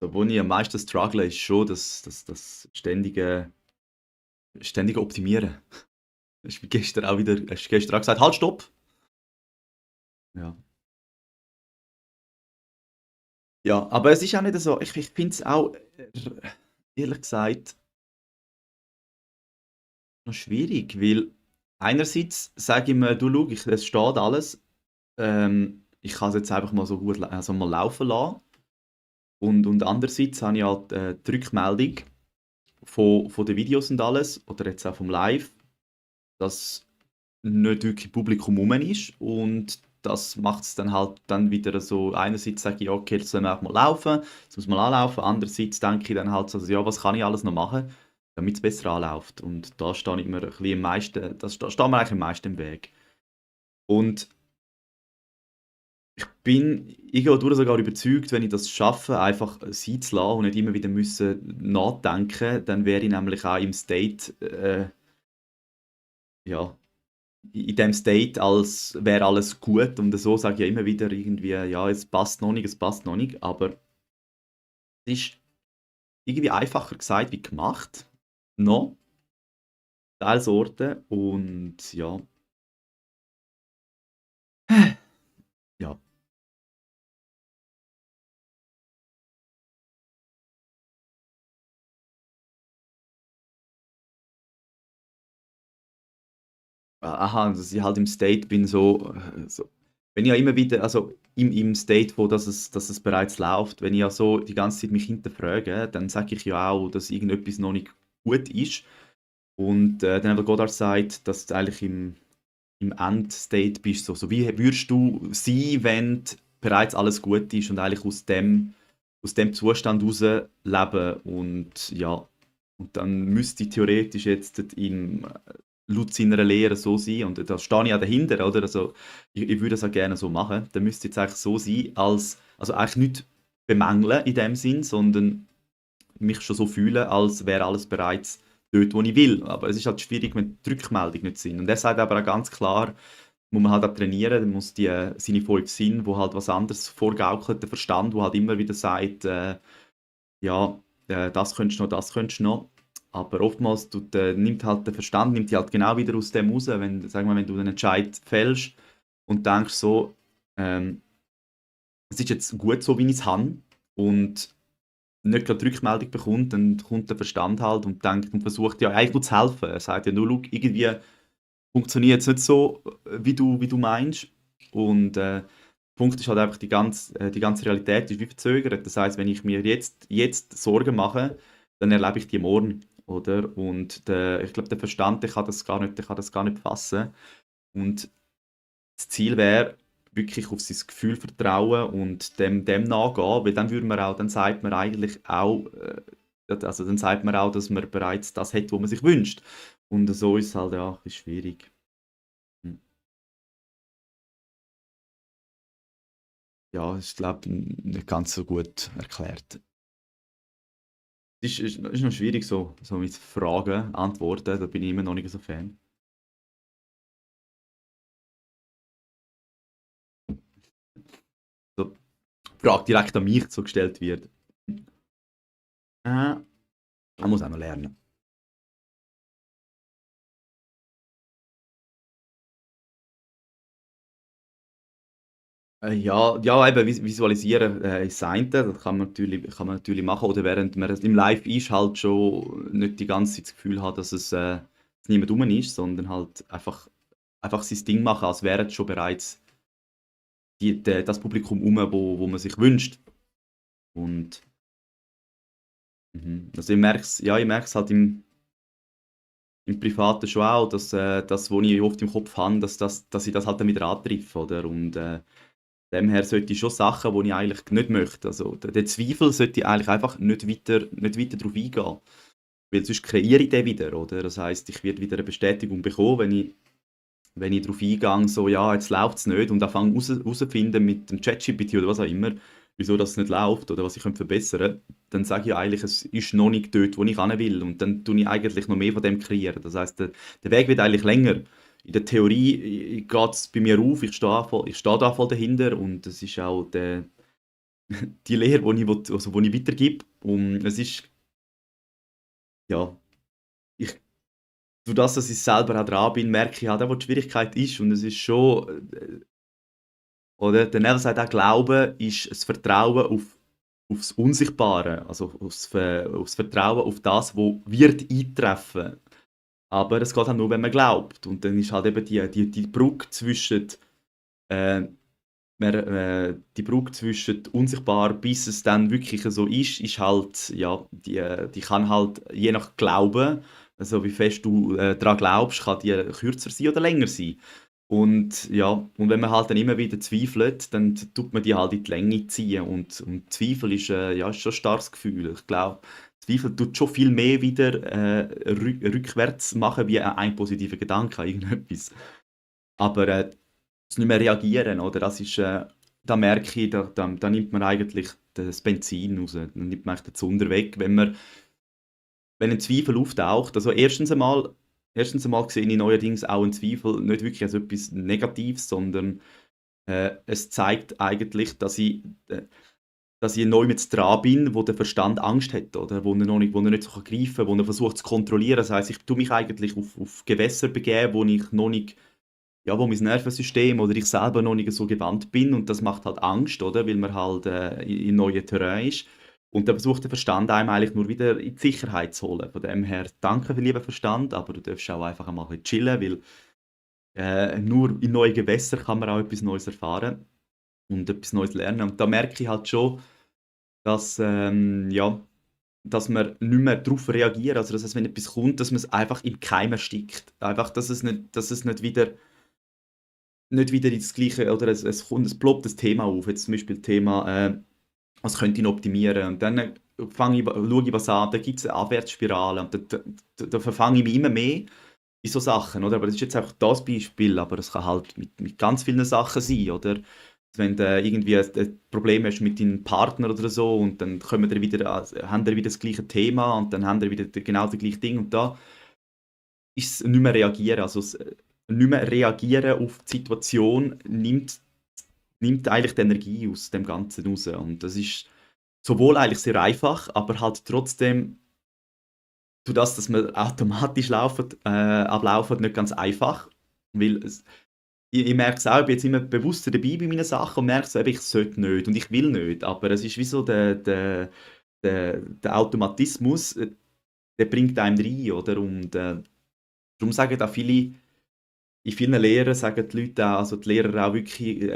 Wo ich am meisten struggle, ist schon das ständige Optimieren. Hast du gestern auch wieder hast du gestern auch gesagt: „Halt, stopp!“ Ja. Ja, aber es ist auch nicht so ich finde es auch, ehrlich gesagt, noch schwierig, weil einerseits sage ich mir: „Du, schau, es steht alles, ich kann es jetzt einfach mal so gut mal laufen lassen.“ Und andererseits habe ich halt, die Rückmeldung von den Videos und alles oder jetzt auch vom Live, dass nicht wirklich Publikum rum ist und das macht es dann halt dann wieder so einerseits sage ich: „Ja, okay, das soll man auch mal laufen, das muss mal anlaufen.“ Andererseits denke ich dann halt so: „Ja, was kann ich alles noch machen, damit es besser anläuft?“ Und da stehe ich mir ein bisschen am meisten da steht mir eigentlich am meisten im Weg. Und ich bin irgendwo sogar überzeugt, wenn ich das schaffe, einfach sein zu lassen und nicht immer wieder müssen nachdenken, dann wäre ich nämlich auch im State, ja, in dem State, als wäre alles gut und so sage ich ja immer wieder irgendwie: „Ja, es passt noch nicht, es passt noch nicht“, aber es ist irgendwie einfacher gesagt wie gemacht, noch, teils Orte und ja, ja. Aha, dass ich halt im State bin so wenn ich ja immer wieder also im State, wo dass es bereits läuft, wenn ich ja so die ganze Zeit mich hinterfrage, dann sage ich ja auch, dass irgendetwas noch nicht gut ist und, dann eben Godard sagt, dass du eigentlich im Endstate bist, so wie würdest du sein, wenn bereits alles gut ist und eigentlich aus dem Zustand heraus leben und ja, und dann müsste theoretisch jetzt in laut seiner Lehre so sein und da stehe ich auch dahinter, oder? Also, ich würde das auch gerne so machen. Dann müsste jetzt eigentlich so sein, als also eigentlich nicht bemängeln in dem Sinn, sondern mich schon so fühlen, als wäre alles bereits dort, wo ich will. Aber es ist halt schwierig, wenn die Rückmeldungen nicht sind. Und er sagt aber auch ganz klar, muss man halt auch trainieren, dann muss seine 5 Sinne, wo halt was anderes vorgaukelt, der Verstand, wo halt immer wieder sagt, ja, das könntest du noch, das könntest du noch. Aber oftmals nimmt halt der Verstand nimmt dich halt genau wieder aus dem raus, wenn, sagen wir, wenn du einen Entscheid fällst und denkst so, ähm, es ist jetzt gut so, wie ich es habe und nicht gerade die Rückmeldung bekommt, dann kommt der Verstand halt und denkt und versucht ja eigentlich nur zu helfen. Er sagt ja nur: „Schau, irgendwie funktioniert es nicht so, wie du meinst.“ Und, der Punkt ist halt einfach, die ganze Realität ist wie verzögert. Das heisst, wenn ich mir jetzt Sorgen mache, dann erlebe ich die morgen, oder? Und ich glaube, der Verstand, der kann das gar nicht fassen. Und das Ziel wäre, wirklich auf sein Gefühl vertrauen und dem nachgehen, weil dann sagt man eigentlich auch, also dann sagt man auch, dass man bereits das hat, was man sich wünscht. Und so ist es halt, ja, ist schwierig. Hm. Ja, ich glaube, nicht ganz so gut erklärt. Ist noch schwierig so mit Fragen, Antworten, da bin ich immer noch nicht so Fan. So, die Frage direkt an mich so gestellt wird. Man muss auch noch lernen. Ja, ja, eben visualisieren, ist das eine, das kann man natürlich machen oder während man im Live ist, halt schon nicht die ganze Zeit das Gefühl haben, dass niemand rum ist, sondern halt einfach sein Ding machen, als wäre schon bereits das Publikum rum, wo man sich wünscht. Und also ich merke es halt im Privaten schon auch, dass das, was ich oft im Kopf habe, dass ich das halt dann wieder antreffe, oder? Und demher sollte ich schon Sachen, die ich eigentlich nicht möchte, also der Zweifel sollte ich eigentlich einfach nicht weiter darauf eingehen, weil sonst kreiere ich den wieder, oder? Das heisst, ich werde wieder eine Bestätigung bekommen, wenn ich darauf eingehe, so: «Ja, jetzt läuft es nicht» und anfange herauszufinden mit dem ChatGPT oder was auch immer, wieso das nicht läuft oder was ich verbessern könnte, dann sage ich eigentlich, es ist noch nicht dort, wo ich hin will und dann tue ich eigentlich noch mehr von dem kreieren. Das heisst, der Weg wird eigentlich länger. In der Theorie geht es bei mir auf, ich stehe da voll dahinter und das ist auch die Lehre, die ich weitergebe. Und es ist, ja, ich, durch das, dass ich selber auch dran bin, merke ich halt auch, wo die Schwierigkeit ist. Und es ist schon, oder der Neville sagt auch, Glauben ist das Vertrauen aufs Unsichtbare, also aufs Vertrauen auf das, was wird eintreffen. Aber es geht halt nur, wenn man glaubt. Und dann ist halt eben die Brücke zwischen äh, die Brücke zwischen unsichtbar, bis es dann wirklich so ist halt, ja, die kann halt je nach Glauben, also wie fest du daran glaubst, kann die kürzer sein oder länger sein. Und ja, und wenn man halt dann immer wieder zweifelt, dann tut man die halt in die Länge ziehen. Und Zweifel ist, ja, ist schon ein starkes Gefühl. Ich glaube, Zweifel tut schon viel mehr wieder rückwärts machen wie ein positiver Gedanke an irgendetwas. Aber das nicht mehr reagieren, oder? Das ist, da merke ich, da nimmt man eigentlich das Benzin raus. Dann nimmt man eigentlich den Zunder weg, wenn ein Zweifel auftaucht. Also erstens einmal sehe ich neuerdings auch einen Zweifel nicht wirklich als etwas Negatives, sondern es zeigt eigentlich, dass ich neu mit dran bin, wo der Verstand Angst hat, oder? Wo er nicht so greifen kann, wo er versucht zu kontrollieren. Das heisst, ich tue mich eigentlich auf Gewässer begeben, wo ich noch nicht, ja, wo mein Nervensystem oder ich selber noch nicht so gewandt bin, und das macht halt Angst, oder? Weil man halt in neuen Terrain ist. Und dann versucht der Verstand einem eigentlich nur wieder in die Sicherheit zu holen. Von dem her, danke für lieber Verstand, aber du darfst auch einfach mal ein bisschen chillen, weil nur in neuen Gewässern kann man auch etwas Neues erfahren und etwas Neues lernen. Und da merke ich halt schon, dass, ja, dass man nicht mehr darauf reagiert. Also, dass es, wenn etwas kommt, dass man es einfach im Keim erstickt. Einfach, dass es nicht wieder ins Gleiche, oder es ploppt das Thema auf. Jetzt zum Beispiel Thema, was könnte ich noch optimieren? Und dann schaue ich was an, da gibt es eine Abwärtsspirale. Und da verfange ich mich immer mehr in so Sachen, oder? Aber das ist jetzt einfach das Beispiel, aber es kann halt mit ganz vielen Sachen sein, oder? Wenn du irgendwie ein Problem hast mit deinem Partner oder so, und dann haben wir wieder das gleiche Thema, und dann haben wir wieder genau das gleiche Ding, und da ist es nicht mehr reagieren. Also nicht mehr reagieren auf die Situation nimmt eigentlich die Energie aus dem Ganzen raus. Und das ist sowohl eigentlich sehr einfach, aber halt trotzdem, durch das, dass wir automatisch ablaufen, nicht ganz einfach. Weil ich merke es auch, ich bin jetzt immer bewusster dabei bei meinen Sachen und merke so, eben, ich sollte nicht und ich will nicht. Aber es ist wie so der Automatismus, der bringt einem rein, oder? Und darum sagen auch viele, in vielen Lehren sagen die Leute auch, also die Lehrer auch wirklich,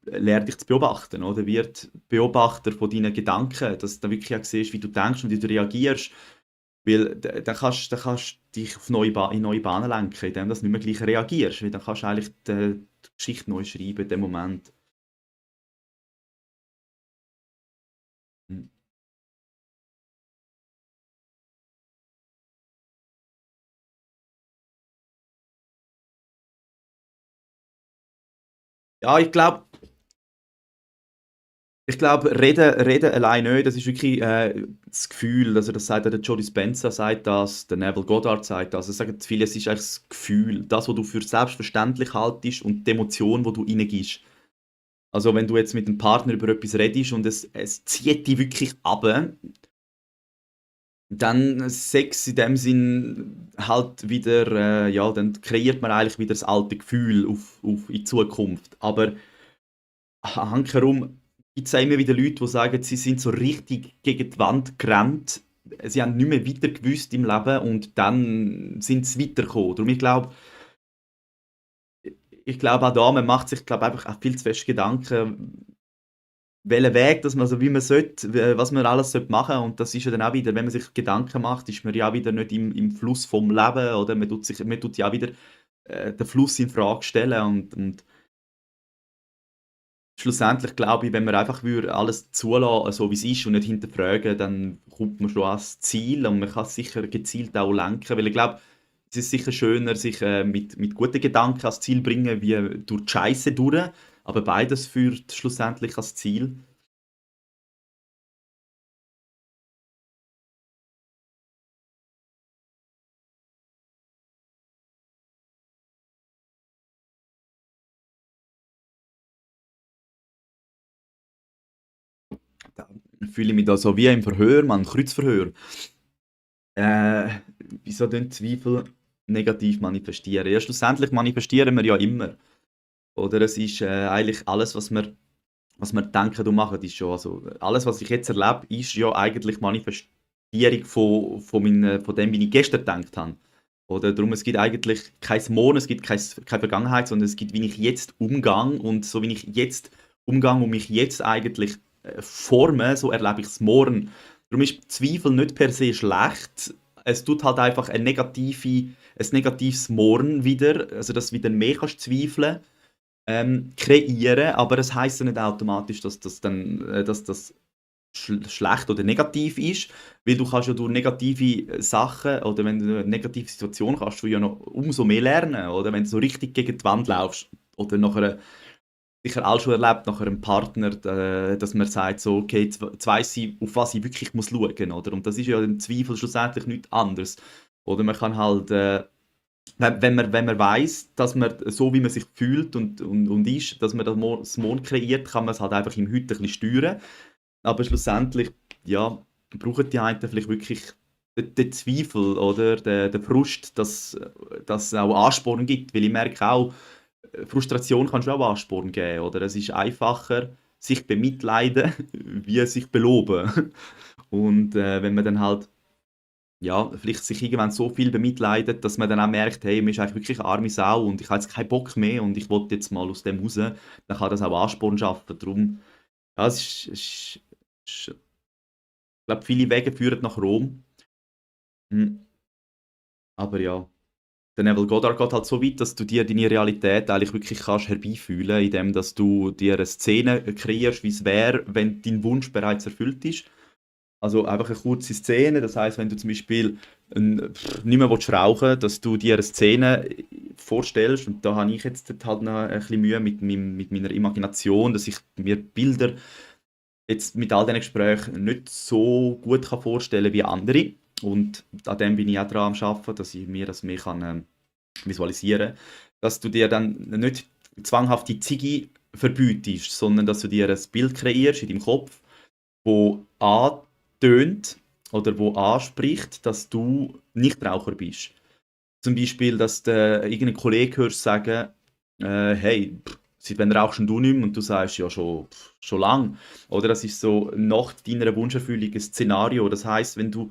lern dich zu beobachten, oder? Wird Beobachter von deinen Gedanken, dass du wirklich auch siehst, wie du denkst und wie du reagierst. Weil dann kannst du dich auf in neue Bahnen lenken, indem du nicht mehr gleich reagierst. Weil dann kannst du eigentlich die Geschichte neu schreiben in dem Moment. Hm. Ja, ich glaube, reden allein nicht, das ist wirklich das Gefühl. Also das sagt auch der Joe Dispenza, sagt das, der Neville Goddard sagt das. Es sagen viele, es ist eigentlich das Gefühl, das, was du für selbstverständlich haltest und die Emotion, die du reingibst. Also wenn du jetzt mit einem Partner über etwas redest und es zieht dich wirklich ab, dann Sex in dem Sinn halt wieder, ja, dann kreiert man eigentlich wieder das alte Gefühl in die Zukunft. Aber hankerum gibt es auch immer wieder Leute, die sagen, sie sind so richtig gegen die Wand gerannt. Sie haben nicht mehr weiter gewusst im Leben und dann sind sie weitergekommen. Darum ich glaube auch da, man macht sich, glaube einfach auch viel zu fest Gedanken, welchen Weg, dass man, also wie man sollte, was man alles sollte machen, und das ist ja dann auch wieder, wenn man sich Gedanken macht, ist man ja auch wieder nicht im Fluss vom Leben, oder man tut ja auch wieder den Fluss in Frage stellen, und schlussendlich glaube ich, wenn man einfach würde alles zulassen, so wie es ist, und nicht hinterfragen, dann kommt man schon ans Ziel, und man kann es sicher gezielt auch lenken, weil ich glaube, es ist sicher schöner, sich mit guten Gedanken ans Ziel bringen, wie durch die Scheisse durch, aber beides führt schlussendlich ans Ziel. fühle ich mich da so wie im Verhör, man, Kreuzverhör. Äh, Wieso denn Zweifel negativ manifestieren? Ja, schlussendlich manifestieren wir ja immer. Oder es ist eigentlich alles, was wir denken und machen, ist schon, also alles, was ich jetzt erlebe, ist ja eigentlich Manifestierung von dem, wie ich gestern gedacht habe. Oder darum, es gibt eigentlich kein Morgen, es gibt keine Vergangenheit, sondern es gibt, wie ich jetzt umgang und so wie ich jetzt umgang und mich jetzt eigentlich forme, so erlebe ich es morgen. Darum ist Zweifel nicht per se schlecht. Es tut halt einfach ein negatives Morgen wieder, also dass du wieder mehr kannst zweifeln kreieren, aber es heisst ja nicht automatisch, dass das schlecht oder negativ ist, weil du kannst ja durch negative Sachen oder wenn du eine negative Situation kannst du ja noch umso mehr lernen, oder wenn du so richtig gegen die Wand laufst oder nach einer, sicher auch schon erlebt, nach einem Partner, dass man sagt so, okay, jetzt weiss ich, auf was ich wirklich muss schauen, oder? Und das ist ja im Zweifel schlussendlich nichts anderes. Oder man kann halt wenn man weiß, dass man so, wie man sich fühlt und ist, dass man das Mond kreiert, kann man es halt einfach im Heute ein bisschen steuern. Aber schlussendlich, ja, brauchen die einen vielleicht wirklich den Zweifel oder den Frust, dass es auch Ansporn gibt. Weil ich merke auch, Frustration kann schon auch Ansporn geben. Oder es ist einfacher, sich bemitleiden, wie sich beloben. Und wenn man dann halt ja, vielleicht sich irgendwann so viel bemitleidet, dass man dann auch merkt, hey, man ist eigentlich wirklich eine arme Sau und ich habe jetzt keinen Bock mehr und ich will jetzt mal aus dem raus, dann kann das auch Ansporn schaffen. Darum, ja, ich glaube, viele Wege führen nach Rom. Hm, aber ja, der Neville Goddard geht halt so weit, dass du dir deine Realität eigentlich wirklich kannst herbeifühlen, indem dass du dir eine Szene kreierst, wie es wäre, wenn dein Wunsch bereits erfüllt ist. Also einfach eine kurze Szene, das heißt, wenn du zum Beispiel nicht mehr rauchen willst, dass du dir eine Szene vorstellst, und da habe ich jetzt halt noch ein bisschen Mühe mit meiner Imagination, dass ich mir Bilder jetzt mit all diesen Gesprächen nicht so gut kann vorstellen wie andere. Und an dem bin ich auch dran am Arbeiten, dass ich mir das mehr kann, visualisieren kann. Dass du dir dann nicht zwanghaft die Ziege verbietest, sondern dass du dir ein Bild kreierst in deinem Kopf, wo antönt oder wo anspricht, dass du Nichtraucher bist. Zum Beispiel, dass du irgendeinen Kollegen hörst sagen, hey, seit wann rauchst denn du nicht mehr? Und du sagst, ja, schon lang. Oder das ist so nach deiner Wunscherfüllung ein Szenario. Das heißt, wenn du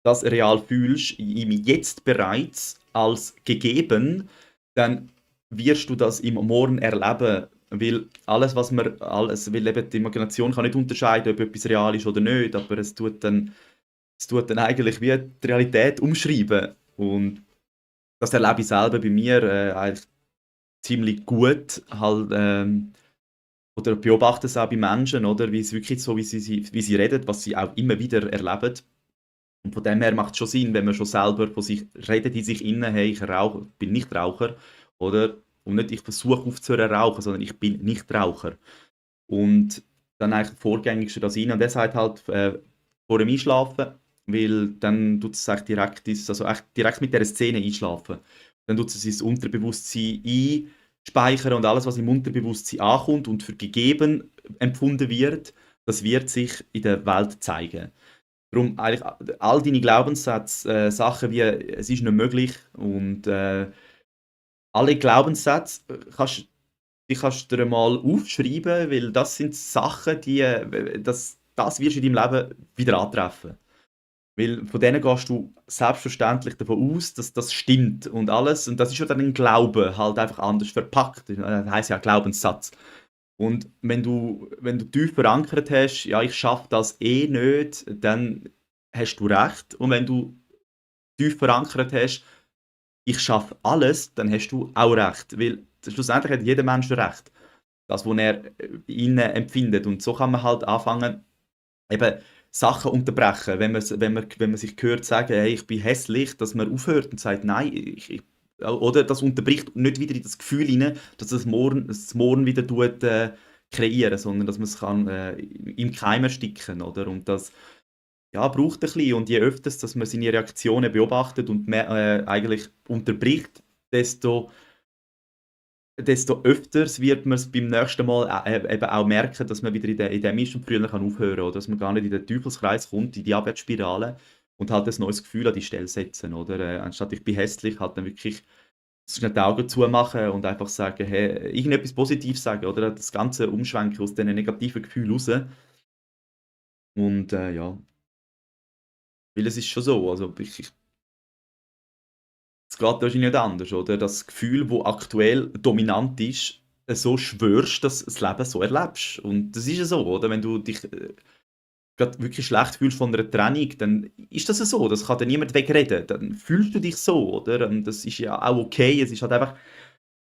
das real fühlst, im Jetzt bereits als gegeben, dann wirst du das im Morgen erleben. Weil weil eben die Imagination kann nicht unterscheiden, ob etwas real ist oder nicht, aber es tut dann eigentlich wie die Realität umschreiben. Und das erlebe ich selber bei mir eigentlich ziemlich gut, halt, oder beobachte es auch bei Menschen, oder? Wie es wirklich so, wie sie reden, was sie auch immer wieder erleben. Und von dem her macht es schon Sinn, wenn man schon selber von sich redet in sich innen, hey, ich rauche, bin nicht Raucher, oder? Und nicht, ich versuche aufzuhören rauchen, sondern ich bin nicht Raucher. Und dann eigentlich vorgängig schon das rein. Und er sagt halt vor dem Einschlafen, weil dann tut es echt also echt direkt mit der Szene einschlafen. Dann tut es ins Unterbewusstsein einspeichern und alles, was im Unterbewusstsein ankommt und für gegeben empfunden wird, das wird sich in der Welt zeigen. Darum eigentlich all deine Glaubenssätze, Sachen wie «es ist nicht möglich» und alle Glaubenssätze die kannst du dir mal aufschreiben, weil das sind Sachen, das wirst du in deinem Leben wieder antreffen. Weil von denen gehst du selbstverständlich davon aus, dass das stimmt und alles. Und das ist ja dann ein Glaube, halt einfach anders verpackt. Das heisst ja Glaubenssatz. Und wenn du tief verankert hast, ja, ich schaffe das eh nicht, dann hast du recht. Und wenn du tief verankert hast, ich schaffe alles, dann hast du auch recht. Weil schlussendlich hat jeder Mensch recht. Das, was er innen empfindet. Und so kann man halt anfangen, eben Sachen unterbrechen. Wenn man sich hört sagen, hey, ich bin hässlich, dass man aufhört und sagt, nein, oder das unterbricht nicht wieder in das Gefühl hinein, dass das Morgen wieder kreieren, sondern dass man es kann, im Keim ersticken, oder? Und das ja, braucht ein bisschen. Und je öfter, dass man seine Reaktionen beobachtet und mehr, eigentlich unterbricht, desto desto öfters wird man's beim nächsten Mal eben auch merken, dass man wieder in dem ist und früher kann aufhören oder dass man gar nicht in den Teufelskreis kommt, in die Abwärtsspirale und halt ein neues Gefühl an die Stelle setzen, oder? Anstatt «Ich bin hässlich», halt dann wirklich schnell die Augen zumachen und einfach sagen: «Hey», irgendetwas Positives sagen, oder? Das Ganze umschwenken aus diesen negativen Gefühlen raus und, ja, weil es ist schon so, also ich es geht wahrscheinlich nicht anders, oder? Das Gefühl, wo aktuell dominant ist, so schwörst, dass du das Leben so erlebst. Und das ist ja so, oder? Wenn du dich grad wirklich schlecht fühlst von einer Trennung, dann ist das ja so. Das kann dir niemand wegreden. Dann fühlst du dich so, oder? Und das ist ja auch okay. Es ist halt einfach,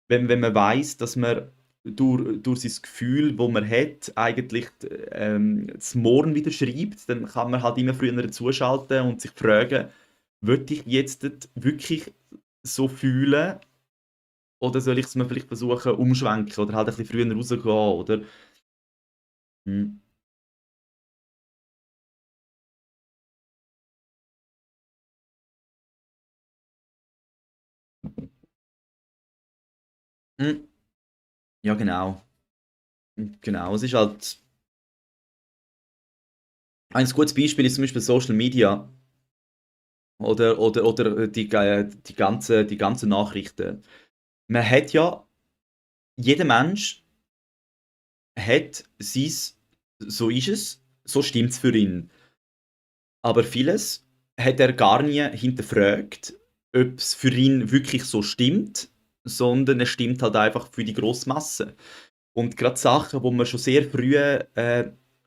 wenn man weiss, dass man durch sein Gefühl, wo man hat, eigentlich das Morgen wieder schreibt, dann kann man halt immer früher zuschalten und sich fragen, will ich jetzt wirklich so fühlen oder soll ich es mir vielleicht versuchen umschwenken oder halt ein bisschen früher rausgehen, oder? Mhm. Mhm. Ja, genau. Genau. Es ist halt ein gutes Beispiel ist zum Beispiel Social Media oder die ganzen Nachrichten. Man hat ja jeder Mensch hat sein so ist es, so stimmt's für ihn. Aber vieles hat er gar nie hinterfragt, ob's für ihn wirklich so stimmt, sondern es stimmt halt einfach für die grosse Masse. Und gerade Sachen, wo man schon sehr früh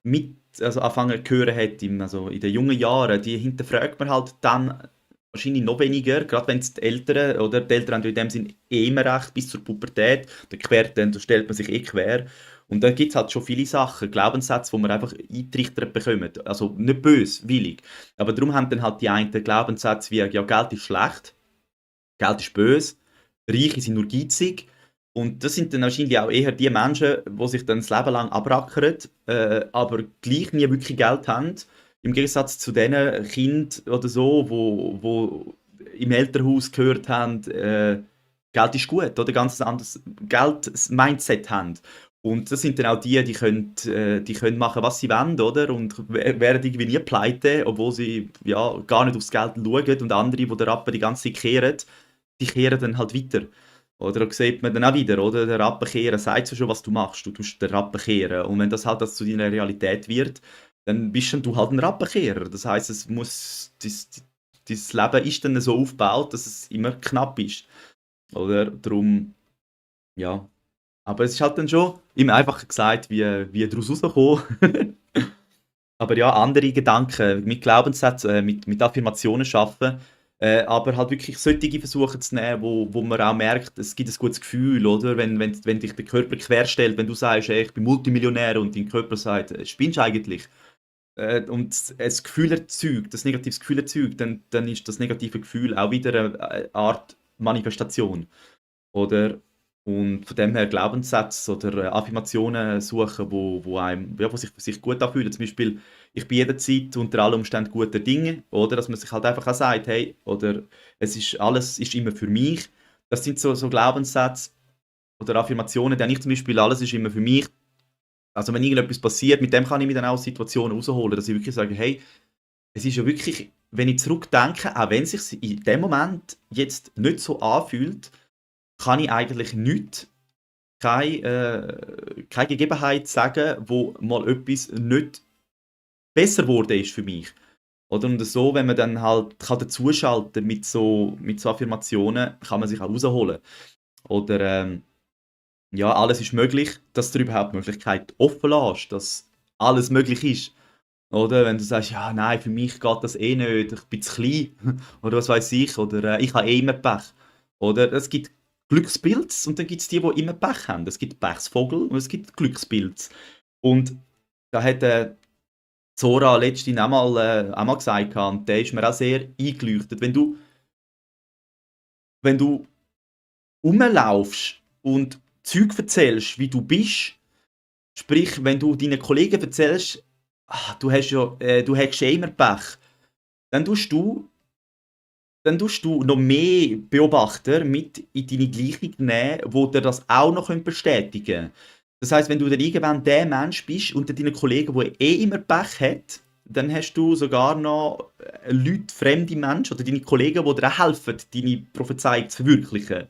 mit also angefangen zu hören hat, also in den jungen Jahren, die hinterfragt man halt dann wahrscheinlich noch weniger, gerade wenn es die Eltern oder die Eltern haben ja in dem Sinn eh immer recht bis zur Pubertät, dann stellt man sich eh quer. Und dann gibt es halt schon viele Sachen, Glaubenssätze, die man einfach eingetrichtert bekommt. Also nicht böswillig. Aber darum haben dann halt die einen Glaubenssätze wie, ja, Geld ist schlecht, Geld ist böse, Reiche sind nur geizig. Und das sind dann wahrscheinlich auch eher die Menschen, die sich dann das Leben lang abrackern, aber gleich nie wirklich Geld haben. Im Gegensatz zu den Kindern oder so, wo im Elternhaus gehört haben, Geld ist gut oder ganz anderes Geld-Mindset haben. Und das sind dann auch die können machen, was sie wollen, oder? Und werden irgendwie nie pleite, obwohl sie ja, gar nicht aufs Geld schauen. Und andere, die den Rappen die ganze Zeit kehren, die kehren dann halt weiter. Oder da sieht man dann auch wieder, oder? Der Rappenkehrer sagt ja schon, was du machst. Du tust den Rappen kehren. Und wenn das halt zu deiner Realität wird, dann bist dann du halt ein Rappenkehrer. Das heisst, dein Leben ist dann so aufgebaut, dass es immer knapp ist. Oder? Darum, ja. Aber es ist halt dann schon immer einfach gesagt, wie daraus rauskommen. Aber ja, andere Gedanken mit Glaubenssätzen, mit Affirmationen schaffen, aber halt wirklich solche versuchen zu nehmen, wo man auch merkt, es gibt ein gutes Gefühl, oder? Wenn dich der Körper querstellt, wenn du sagst: «Ey, ich bin Multimillionär», und dein Körper sagt: «Spinnst du eigentlich?» Und das Gefühl erzeugt, das negatives Gefühl erzeugt, dann ist das negative Gefühl auch wieder eine Art Manifestation. Oder? Und von dem her Glaubenssätze oder Affirmationen suchen, wo einem ja, wo sich für sich gut anfühlen. Zum Beispiel: «Ich bin jederzeit unter allen Umständen guter Dinge», oder? Dass man sich halt einfach auch sagt: «Hey», oder «Alles ist immer für mich». Das sind so Glaubenssätze oder Affirmationen, die habe ich zum Beispiel: «Alles ist immer für mich». Also, wenn irgendetwas passiert, mit dem kann ich mich dann auch aus Situationen rausholen, dass ich wirklich sage: «Hey, es ist ja wirklich, wenn ich zurückdenke, auch wenn es sich in dem Moment jetzt nicht so anfühlt, kann ich eigentlich nichts keine Gegebenheit sagen, wo mal etwas nicht besser geworden ist für mich. Oder? Und so, wenn man dann halt kann dazuschalten mit so Affirmationen, kann man sich auch rausholen. Oder, ja, alles ist möglich, dass du überhaupt die Möglichkeit offen lässt, dass alles möglich ist. Oder? Wenn du sagst: «Ja, nein, für mich geht das eh nicht, ich bin zu klein», oder was weiß ich, oder, «Ich habe eh immer Pech». Oder? Es gibt Glückspilz und dann gibt es die immer Pech haben. Es gibt Pechsvogel und es gibt Glückspilz. Und da hat, Zora letztens auch mal gesagt gehabt, und der ist mir auch sehr eingeleuchtet. Wenn du rumlaufst und Zeug erzählst, wie du bist, sprich, wenn du deinen Kollegen erzählst: du hättest ja immer Pech», dann tust du dann tust du noch mehr Beobachter mit in deine Gleichung nehmen, wo dir das auch noch bestätigen können. Das heisst, wenn du dann irgendwann der Mensch bist unter deinen Kollegen, der immer Pech hat, dann hast du sogar noch Leute, fremde Menschen oder deine Kollegen, die dir auch helfen, deine Prophezeiung zu verwirklichen.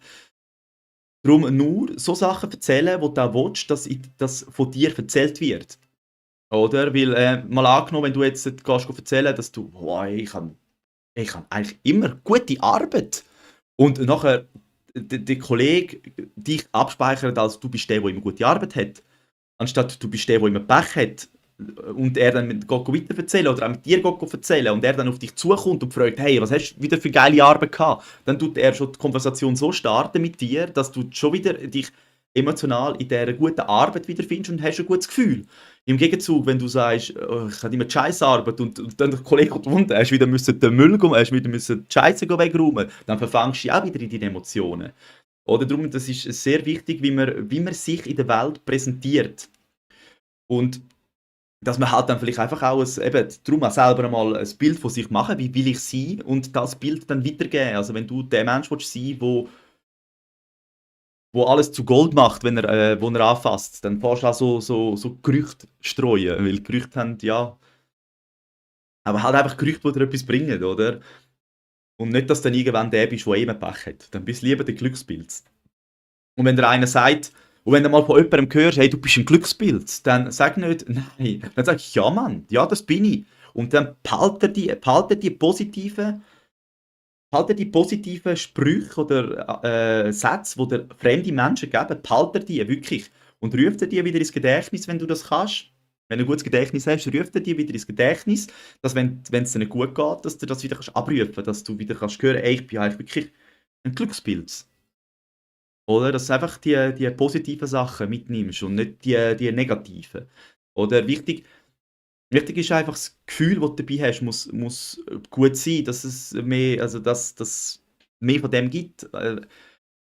Darum nur so Sachen erzählen, wo du auch willst, dass das von dir erzählt wird. Oder? Weil, mal angenommen, wenn du jetzt gehst erzählen, dass du, wow, ich habe eigentlich immer gute Arbeit. Und nachher der Kollege dich abspeichert, als du bist der immer gute Arbeit hat. Anstatt du bist der immer Pech hat. Und er dann mit geht weiter erzählen oder auch mit dir geht erzählen und er dann auf dich zukommt und fragt, hey, was hast du wieder für geile Arbeit gehabt? Dann tut er schon die Konversation so starten mit dir, dass du schon wieder dich emotional in dieser guten Arbeit wiederfindest und hast ein gutes Gefühl. Im Gegenzug, wenn du sagst, oh, ich habe immer die Scheissarbeit und dann der Kollege kommt runter, hast du wieder müssen den Müll gehen, hast wieder müssen die Scheisse wegräumen, dann verfängst du dich auch wieder in deine Emotionen. Oder darum, das ist sehr wichtig, wie man sich in der Welt präsentiert. Und dass man halt dann vielleicht einfach auch eben, darum auch selber einmal ein Bild von sich machen, wie will ich sein und das Bild dann weitergeben. Also wenn du der Mensch willst sein, wo alles zu Gold macht, wo er anfasst, dann fährst du auch so Gerüchte streuen, weil Gerüchte haben, ja, aber halt einfach Gerüchte, die dir etwas bringen, oder? Und nicht, dass du dann irgendwann der bist, der immer Pech hat. Dann bist du lieber der Glückspilz. Und wenn dir einer sagt, und wenn du mal von jemandem hörst, hey, du bist ein Glückspilz, dann sag nicht, nein. Dann sag ich, ja Mann, ja, das bin ich. Und dann behalte die positiven Sprüche oder Sätze, die dir fremde Menschen geben, behalte die wirklich. Und ruf dir die wieder ins Gedächtnis, wenn du das kannst. Wenn du ein gutes Gedächtnis hast, ruf dir die wieder ins Gedächtnis, dass wenn es dir nicht gut geht, dass du das wieder abrufen kannst, dass du wieder kannst hören, ey, ich bin eigentlich wirklich ein Glückspilz. Oder? Dass du einfach die positiven Sachen mitnimmst und nicht die negativen. Oder wichtig ist einfach das Gefühl, das du dabei hast, muss gut sein, dass es mehr, also dass mehr von dem gibt.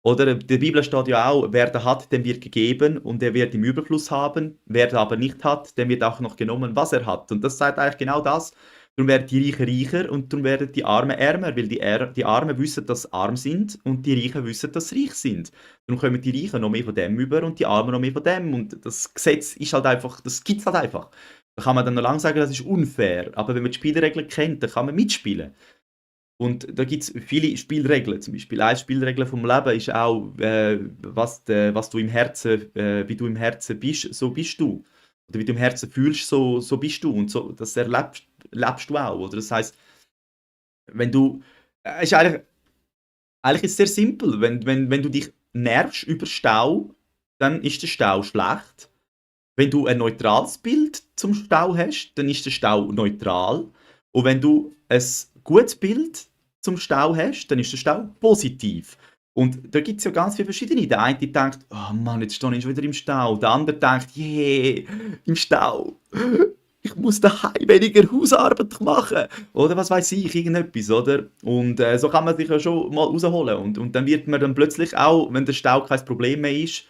Oder in der Bibel steht ja auch, wer da hat, dem wird gegeben und er wird im Überfluss haben. Wer da aber nicht hat, dem wird auch noch genommen, was er hat. Und das sagt eigentlich genau das. Darum werden die Reichen reicher und darum werden die Armen ärmer, weil die Armen wissen, dass sie arm sind und die Reichen wissen, dass sie reich sind. Darum kommen die Reichen noch mehr von dem über und die Armen noch mehr von dem. Und das Gesetz ist halt einfach, das gibt es halt einfach. Da kann man dann noch lange sagen, das ist unfair. Aber wenn man die Spielregeln kennt, dann kann man mitspielen. Und da gibt es viele Spielregeln. Zum Beispiel eine Spielregel vom Leben ist auch, was du im Herzen, wie du im Herzen bist, so bist du. Oder wie du im Herzen fühlst, so bist du. Und so, das lebst du auch. Oder? Das heißt, wenn du. Ist eigentlich ist es sehr simpel. Wenn du dich nervst über Stau, dann ist der Stau schlecht. Wenn du ein neutrales Bild zum Stau hast, dann ist der Stau neutral. Und wenn du ein gutes Bild zum Stau hast, dann ist der Stau positiv. Und da gibt es ja ganz viele verschiedene. Der eine denkt, oh Mann, jetzt stehe ich schon wieder im Stau. Der andere denkt, yeah, im Stau. Ich muss daheim weniger Hausarbeit machen. Oder was weiß ich, irgendetwas, oder? Und so kann man sich ja schon mal rausholen. Und dann wird man dann plötzlich auch, wenn der Stau kein Problem mehr ist,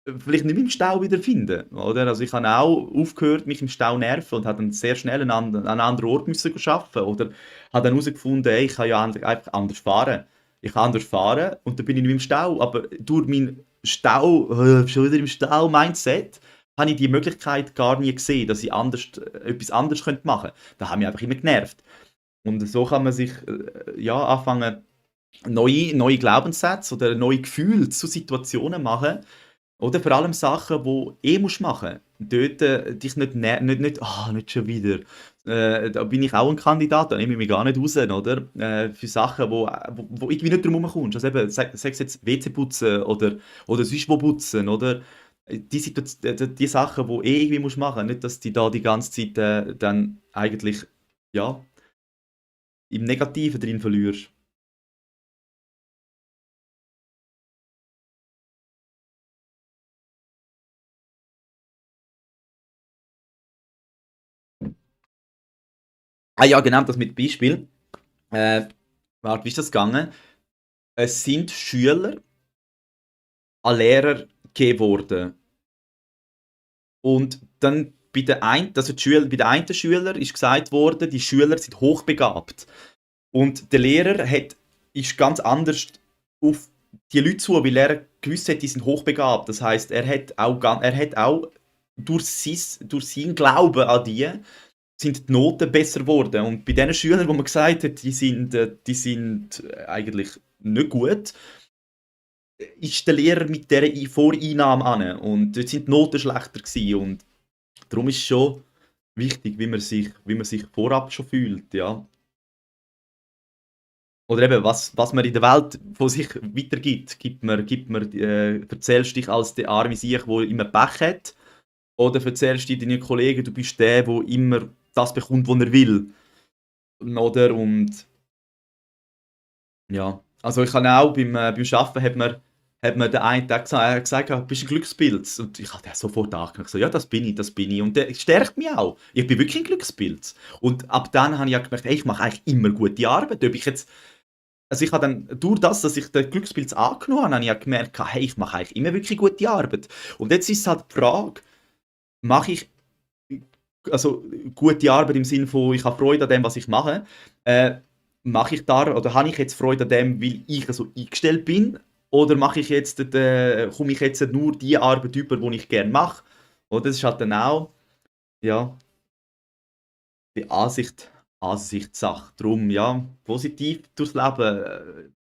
vielleicht nicht mehr im Stau wiederfinden, oder? Also ich habe auch aufgehört, mich im Stau zu nerven und habe dann sehr schnell an einen anderen Ort müssen arbeiten oder habe dann herausgefunden, ey, ich kann ja einfach anders fahren. Ich kann anders fahren und dann bin ich nicht mehr im Stau, aber durch mein Stau, schon wieder im Stau-Mindset, habe ich die Möglichkeit gar nie gesehen, dass ich etwas anderes machen könnte. Da haben mich einfach immer genervt. Und so kann man sich ja, anfangen, neue Glaubenssätze oder neue Gefühle zu Situationen machen, oder vor allem Sachen, die musst machen. Dort dich nicht schon wieder. Da bin ich auch ein Kandidat, da nehme ich mich gar nicht raus, oder? Für Sachen, wo irgendwie nicht drum herumkommst. Also eben, sag jetzt WC putzen oder sonst wo putzen, oder? Die Sachen, die irgendwie musst machen, nicht, dass du da die ganze Zeit dann eigentlich, ja, im Negativen drin verlierst. Ah ja, genau, das mit Beispiel. Äh, Warte, wie ist das gegangen? Es sind Schüler an Lehrer gegeben worden. Und dann bei der einen Schüler ist gesagt worden, die Schüler sind hochbegabt. Und der Lehrer hat ist ganz anders auf die Leute zu, weil er gewusst hat, die sind hochbegabt. Das heißt, er hat auch durch seinen Glauben an die sind die Noten besser geworden. Und bei den Schülern, wo man gesagt hat, die sind eigentlich nicht gut, ist der Lehrer mit dieser Voreinnahme an. Und dort sind die Noten schlechter gewesen. Und darum ist es schon wichtig, wie man sich vorab schon fühlt, ja. Oder eben, was man in der Welt von sich weitergibt. Erzählst dich als der arme Sieg, der immer Pech hat, oder erzählst du deinen Kollegen, du bist der, der immer das bekommt, was er will. Oder? Und ja, also ich habe auch beim Arbeiten hat mir der eine Tag gesagt, du bist ein Glückspilz. Und ich habe den sofort angefangen, so, ja, das bin ich, das bin ich. Und der stärkt mich auch. Ich bin wirklich ein Glückspilz. Und ab dann habe ich auch gemerkt, ey, ich mache eigentlich immer gute Arbeit. Ob ich jetzt, also ich habe dann, durch das, dass ich den Glückspilz angenommen habe, habe ich auch gemerkt, hey, ich mache eigentlich immer wirklich gute Arbeit. Und jetzt ist es halt die Frage, mache ich also gute Arbeit im Sinne von, ich habe Freude an dem, was ich mache. Äh, mache ich da, oder habe ich jetzt Freude an dem, weil ich so eingestellt bin? Oder komme ich jetzt nur die Arbeit über, die ich gerne mache? Oder das ist halt dann auch, ja, die Ansichtssache. Darum, ja, positiv durchs Leben.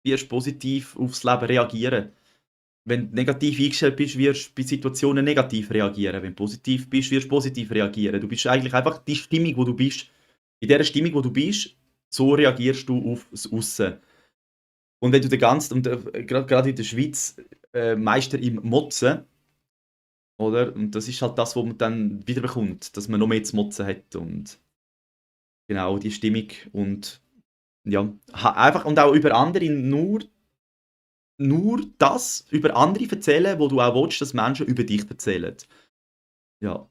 Wirst positiv aufs Leben reagieren. Wenn du negativ eingestellt bist, wirst du bei Situationen negativ reagieren. Wenn du positiv bist, wirst du positiv reagieren. Du bist eigentlich einfach die Stimmung, wo du bist. In der Stimmung, wo du bist, so reagierst du auf das Aussen. Und wenn du gerade in der Schweiz, Meister im Motzen, oder? Und das ist halt das, was man dann wieder bekommt, dass man noch mehr zu motzen hat und genau die Stimmung und ja, einfach und auch über andere nur das über andere erzählen, wo du auch willst, dass Menschen über dich erzählen. Ja.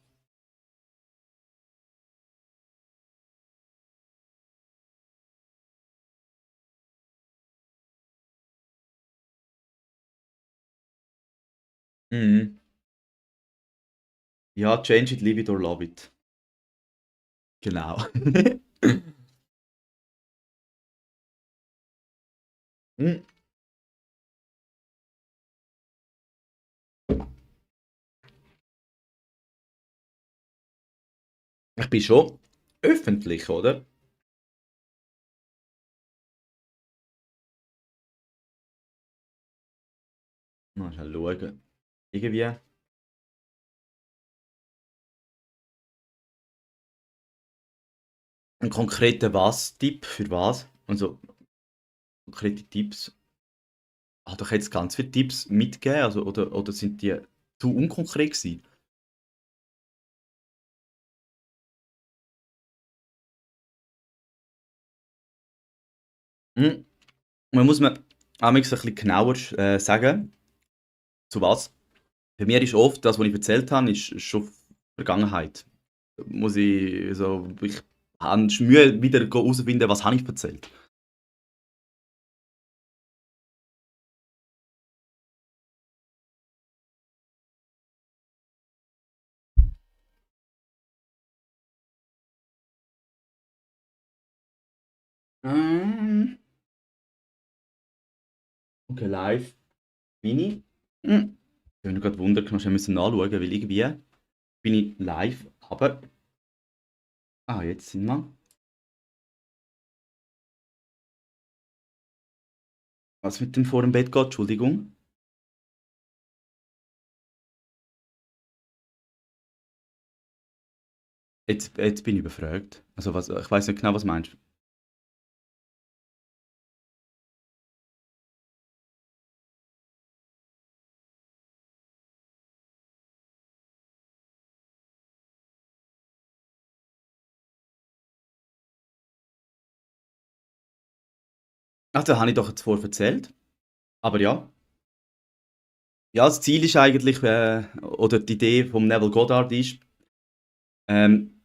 Mhm. Ja, change it, leave it or love it. Genau. Hm, ich bin schon öffentlich, oder? Mal schnell schauen. Irgendwie ein konkreter was-Tipp für was? Also konkrete Tipps. Hat doch jetzt ganz viele Tipps mitgegeben, also, oder sind die zu unkonkret gewesen? Hm, man muss mir manchmal ein bisschen genauer sagen, zu was. Bei mir ist oft das, was ich erzählt habe, ist schon Vergangenheit. Muss ich, so, ich habe Mühe, wieder herauszufinden, was habe ich erzählt. Ähm, okay, live bin ich. Hm. Ich habe mich gerade wundern, ich müssen nachschauen, weil irgendwie bin ich live, aber. Ah, jetzt sind wir. Was mit dem vor dem Bett geht, Entschuldigung. Jetzt bin ich überfragt. Also was, ich weiß nicht genau, was du meinst. Ach, da habe ich doch zuvor erzählt. Aber ja. Ja, das Ziel ist eigentlich, oder die Idee vom Neville Goddard ist, ähm,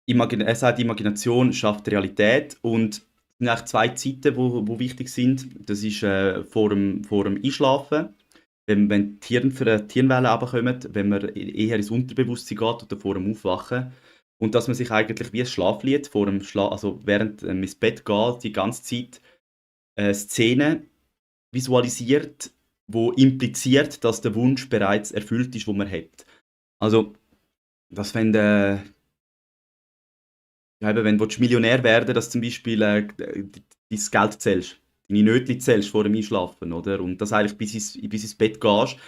er sagt, Imagination schafft Realität und es sind eigentlich zwei Zeiten, wo wichtig sind. Das ist vor dem Einschlafen, wenn die Hirnwellen runterkommen, wenn man eher ins Unterbewusstsein geht oder vor dem Aufwachen. Und dass man sich eigentlich wie ein Schlaflied vor dem also während ins Bett geht, die ganze Zeit Szene visualisiert, wo impliziert, dass der Wunsch bereits erfüllt ist, den man hat. Also, dass wenn du ja, eben, wenn du Millionär werden willst, dass zum Beispiel dein Geld zählst, deine Nötchen zählst vor dem Einschlafen, oder? Und dass eigentlich bis ins Bett gehst.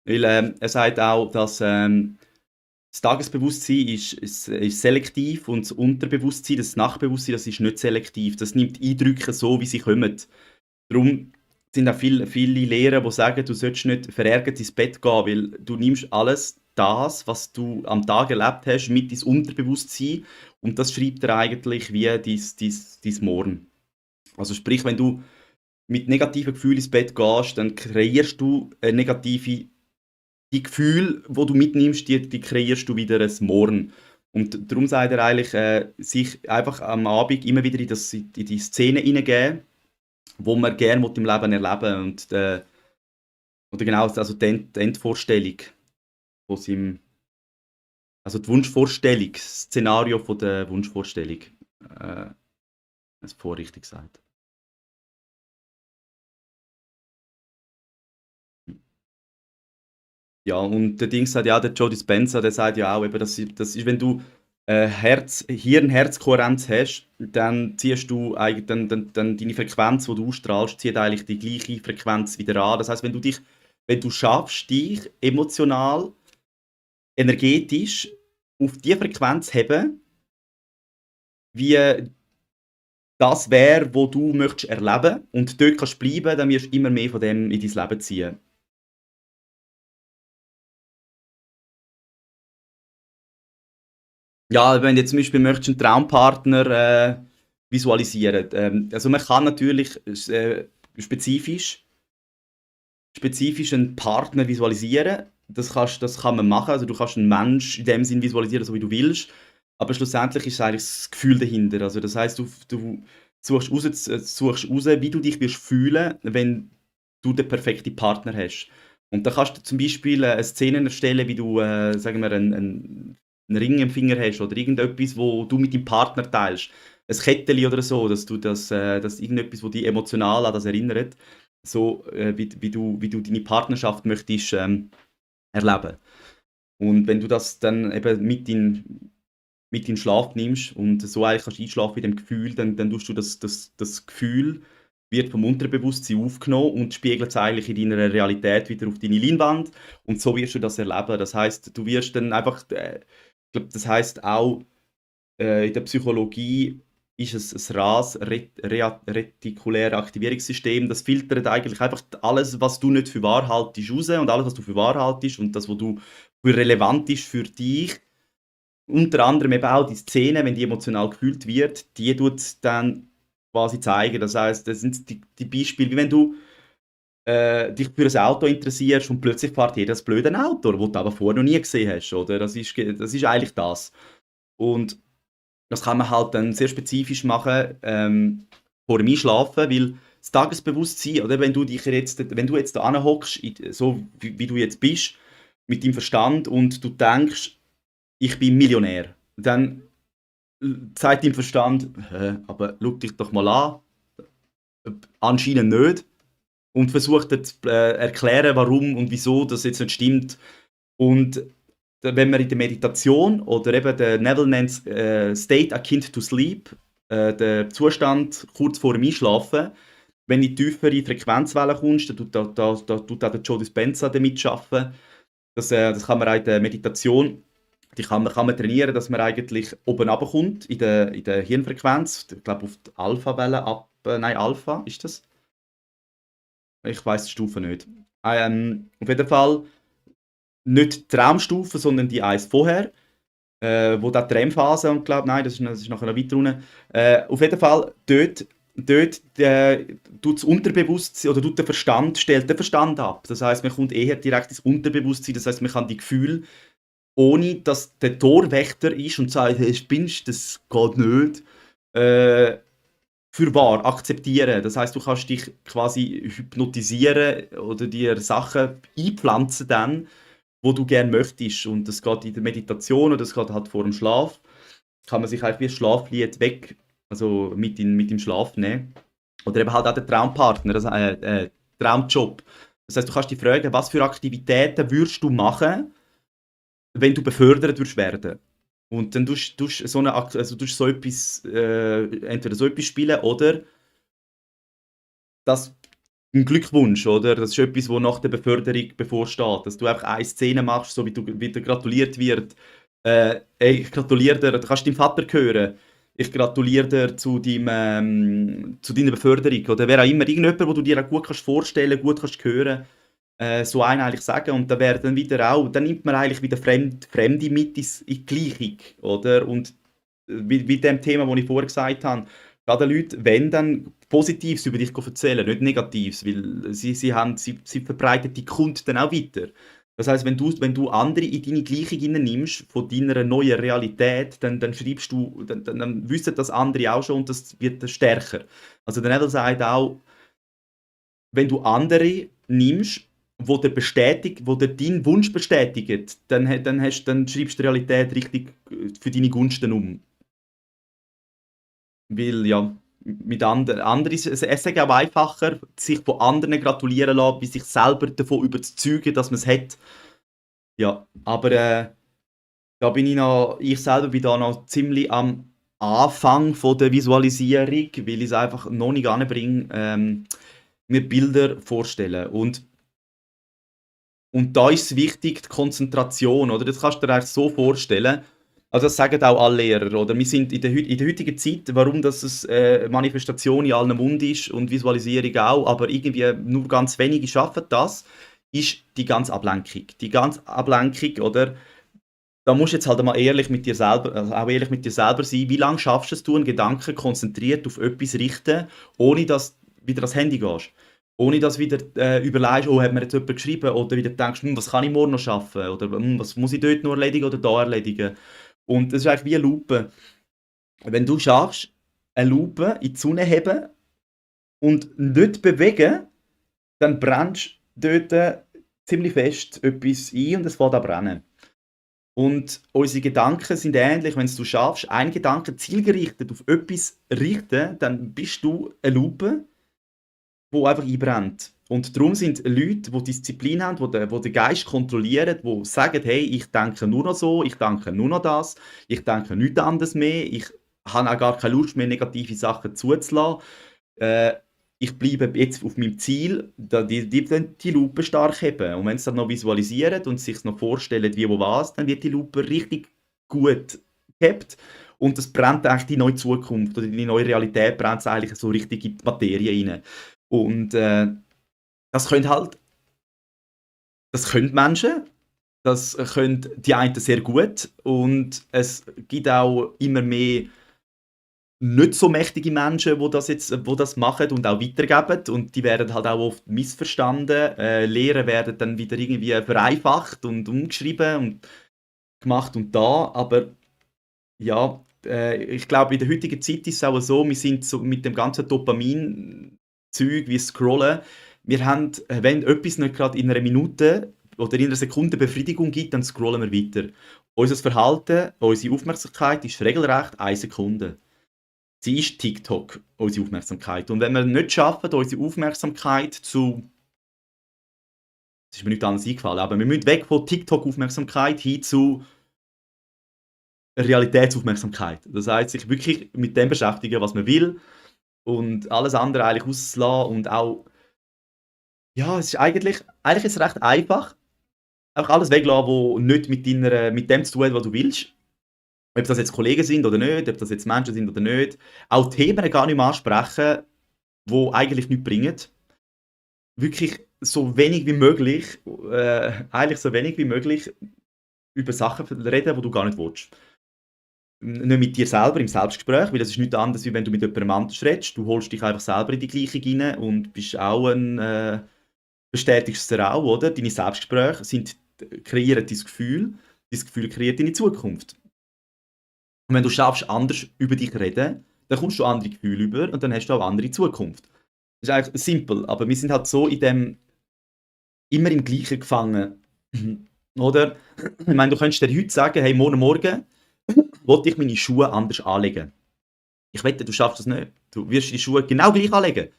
Weil er sagt auch, dass das Tagesbewusstsein ist selektiv und das Unterbewusstsein, das Nachtbewusstsein, das ist nicht selektiv. Das nimmt Eindrücke so, wie sie kommen. Darum sind auch viele Lehrer, die sagen, du solltest nicht verärgert ins Bett gehen, weil du nimmst alles das, was du am Tag erlebt hast, mit ins Unterbewusstsein und das schreibt er eigentlich wie dein Morgen. Also sprich, wenn du mit negativen Gefühlen ins Bett gehst, dann kreierst du eine negative die Gefühle, die du mitnimmst, die kreierst du wieder ein Morgen. Und darum sagt er eigentlich, sich einfach am Abend immer wieder in die Szene hineingeben, wo man gerne im Leben erleben und oder genau, also die Endvorstellung von seinem, also die Wunschvorstellung, das Szenario von der Wunschvorstellung. Das vorher richtig gesagt. Ja, und der Ding sagt ja, der Joe Dispenza, der sagt ja auch, eben, das ist, wenn du Hirn-Herz-Kohärenz hast, dann ziehst du eigentlich, dann deine Frequenz, die du ausstrahlst, zieht eigentlich die gleiche Frequenz wieder an. Das heißt, wenn du schaffst, dich emotional, energetisch auf die Frequenz zu heben, wie das wäre, wo du möchtest erleben und dort kannst bleiben, dann wirst du immer mehr von dem in dein Leben ziehen. Ja, wenn du jetzt zum Beispiel möchtest einen Traumpartner visualisieren, also man kann natürlich spezifisch einen Partner visualisieren. Das kann man machen. Also du kannst einen Mensch in dem Sinn visualisieren, so wie du willst. Aber schlussendlich ist es eigentlich das Gefühl dahinter. Also das heißt, du suchst raus, wie du dich wirst fühlen, wenn du den perfekten Partner hast. Und da kannst du zum Beispiel eine Szene erstellen, wie du, sagen wir, einen Ring im Finger hast oder irgendetwas, wo du mit deinem Partner teilst. Ein Kettchen oder so, dass irgendetwas, wo dich emotional an das erinnert, so wie du deine Partnerschaft möchtest erleben. Und wenn du das dann eben mit in den Schlaf nimmst und so eigentlich kannst einschlafen in dem Gefühl, dann tust du das Gefühl wird vom Unterbewusstsein aufgenommen und spiegelt es eigentlich in deiner Realität wieder auf deine Leinwand und so wirst du das erleben. Das heißt, du wirst dann einfach, ich glaube, das heißt auch in der Psychologie ist es ein retikuläres Aktivierungssystem. Das filtert eigentlich einfach alles, was du nicht für wahr haltest, raus und alles, was du für wahr haltest und das, was du für relevant ist für dich. Unter anderem eben auch die Szene, wenn die emotional gefühlt wird, die tut dann quasi zeigen. Das heißt, das sind die Beispiele, wie wenn du dich für ein Auto interessierst und plötzlich fährt hier das blöde Auto, das du aber vorher noch nie gesehen hast. Oder? Das ist eigentlich das. Und das kann man halt dann sehr spezifisch machen vor dem Einschlafen, weil das Tagesbewusstsein, oder wenn du jetzt da hockst, so wie du jetzt bist, mit deinem Verstand und du denkst, ich bin Millionär, dann sagt dein Verstand, aber schau dich doch mal an, anscheinend nicht und versucht dann zu erklären, warum und wieso das jetzt nicht stimmt. Und wenn man in der Meditation oder eben der Neville nennt State akin to sleep, der Zustand kurz vor dem Einschlafen, wenn du in tiefere Frequenzwellen kommst, dann tut auch der Joe Dispenza damit arbeiten. Das kann man auch in der Meditation, die kann man trainieren, dass man eigentlich oben runterkommt in der Hirnfrequenz. Ich glaube auf die Alpha-Welle nein, Alpha ist das? Ich weiß die Stufe nicht. Auf jeden Fall nicht die Traumstufe, sondern die eins vorher, wo da die REM-Phase und glaube, nein, das ist nachher noch weiter unten. Auf jeden Fall dort tut das Unterbewusstsein oder tut der Verstand, stellt den Verstand ab. Das heißt, man kommt eher direkt ins Unterbewusstsein, das heißt, man kann die Gefühle, ohne dass der Torwächter ist und sagt, hey, spinnst, das geht nicht, für wahr akzeptieren. Das heißt, du kannst dich quasi hypnotisieren oder dir Sachen einpflanzen dann, wo du gerne möchtest. Und das geht in der Meditation oder das geht halt vor dem Schlaf. Kann man sich halt wie ein Schlaflied weg, also mit in den Schlaf nehmen. Oder eben halt auch der Traumpartner, also, Traumjob. Das heißt, du kannst dich fragen, was für Aktivitäten würdest du machen, wenn du befördert würdest werden? Und dann tust so eine also tust so etwas, entweder so etwas spielen oder das 'n Glückwunsch, oder? Das ist etwas, wo nach der Beförderung bevorsteht, dass du einfach eine Szene machst, so wie dir gratuliert wird. «Ey, ich gratuliere dir, du kannst deinem Vater hören. Ich gratuliere dir zu deiner Beförderung.» Oder wer auch immer, irgendjemand, wo du dir auch gut kannst vorstellen, gut kannst hören, so einen eigentlich sagen. Und da wäre dann wieder auch dann nimmt man eigentlich wieder Fremde mit in die Gleichung, oder? Und wie dem Thema, das ich vorher gesagt habe, gerade Leute, wenn dann Positives über dich erzählen, nicht Negatives, weil sie verbreiten die Kunde dann auch weiter. Das heisst, wenn du andere in deine Gleichung hineinnimmst, von deiner neuen Realität, dann schreibst du dann wissen das andere auch schon und das wird dann stärker. Also, der Neville sagt auch, wenn du andere nimmst, wo dir deinen Wunsch bestätigen, dann schreibst du die Realität richtig, für deine Gunsten um. Weil ja, mit andere es ist auch einfacher, sich von anderen gratulieren lassen, wie sich selber davon überzeugen, dass man es hat. Ja, aber da bin ich selber bin da noch ziemlich am Anfang von der Visualisierung, weil ich es einfach noch nicht anbringe, mir Bilder vorstellen. Und da ist es wichtig, die Konzentration, oder? Das kannst du dir eigentlich so vorstellen. Also das sagen auch alle Lehrer, oder? Wir sind in der heutigen Zeit, warum das es, Manifestation in allen Mund ist und Visualisierung auch, aber irgendwie nur ganz wenige schaffen das, ist die ganze Ablenkung. Die ganze Ablenkung, oder? Da musst du jetzt halt mal ehrlich mit dir selber, also auch ehrlich mit dir selber sein. Wie lange schaffst es du, einen Gedanken konzentriert auf etwas richten, ohne dass du wieder ans Handy gehst? Ohne dass du wieder überlegst, oh, hat mir jetzt jemand geschrieben? Oder wieder denkst, was kann ich morgen noch schaffen? Oder was muss ich dort noch erledigen oder da erledigen? Und das ist eigentlich wie eine Lupe. Wenn du schaffst, eine Lupe in die Sonne heben und nicht bewegen, dann brennst du dort ziemlich fest etwas ein und es fängt an brennen. Und unsere Gedanken sind ähnlich, wenn du schaffst, einen Gedanken zielgerichtet auf etwas richten, dann bist du eine Lupe, die einfach einbrennt. Und darum sind Leute, die Disziplin haben, die den Geist kontrollieren, die sagen, hey, ich denke nur noch so, ich denke nur noch das, ich denke nichts anderes mehr, ich habe auch gar keine Lust mehr, negative Sachen zuzulassen. Äh, Ich bleibe jetzt auf meinem Ziel, die Lupe stark heben. Und wenn sie dann noch visualisieren und sich noch vorstellen, wie, wo, was, dann wird die Lupe richtig gut gehabt. Und das brennt eigentlich die neue Zukunft oder die neue Realität brennt eigentlich so richtig in die Materie rein. Und das können halt, das können Menschen, das können die einen sehr gut und es gibt auch immer mehr nicht so mächtige Menschen, wo das machen und auch weitergeben und die werden halt auch oft missverstanden. Lehren werden dann wieder irgendwie vereinfacht und umgeschrieben und gemacht und da, aber ja, ich glaube, in der heutigen Zeit ist es auch so, wir sind so mit dem ganzen Dopamin-Zeug wie Scrollen, wir haben, wenn etwas nicht gerade in einer Minute oder in einer Sekunde Befriedigung gibt, dann scrollen wir weiter. Unser Verhalten, unsere Aufmerksamkeit ist regelrecht eine Sekunde. Sie ist TikTok, unsere Aufmerksamkeit. Und wenn wir nicht schaffen, unsere Aufmerksamkeit zu. Es ist mir nicht anders eingefallen, aber wir müssen weg von TikTok-Aufmerksamkeit hin zu Realitätsaufmerksamkeit. Das heißt, sich wirklich mit dem beschäftigen, was man will und alles andere eigentlich auslassen und auch. Ja, es ist eigentlich ist es recht einfach. Einfach alles weglassen, was nicht mit dem zu tun hat, was du willst. Ob das jetzt Kollegen sind oder nicht, ob das jetzt Menschen sind oder nicht. Auch Themen gar nicht mehr ansprechen, die eigentlich nichts bringen. Wirklich so wenig wie möglich, eigentlich so wenig wie möglich über Sachen reden, die du gar nicht willst. Nicht mit dir selber im Selbstgespräch, weil das ist nichts anderes, wie wenn du mit jemandem anders redest. Du holst dich einfach selber in die Gleichung rein und bist auch bestätigst es dir auch, oder? Deine Selbstgespräche kreieren dein Gefühl kreiert deine Zukunft. Und wenn du schaffst, anders über dich reden, dann kommst du andere Gefühle über und dann hast du auch andere Zukunft. Das ist eigentlich simpel, aber wir sind halt so in dem immer im Gleichen gefangen. Oder? Ich meine, du könntest dir heute sagen, hey, morgen wollte ich meine Schuhe anders anlegen. Ich wette, du schaffst das nicht. Du wirst die Schuhe genau gleich anlegen.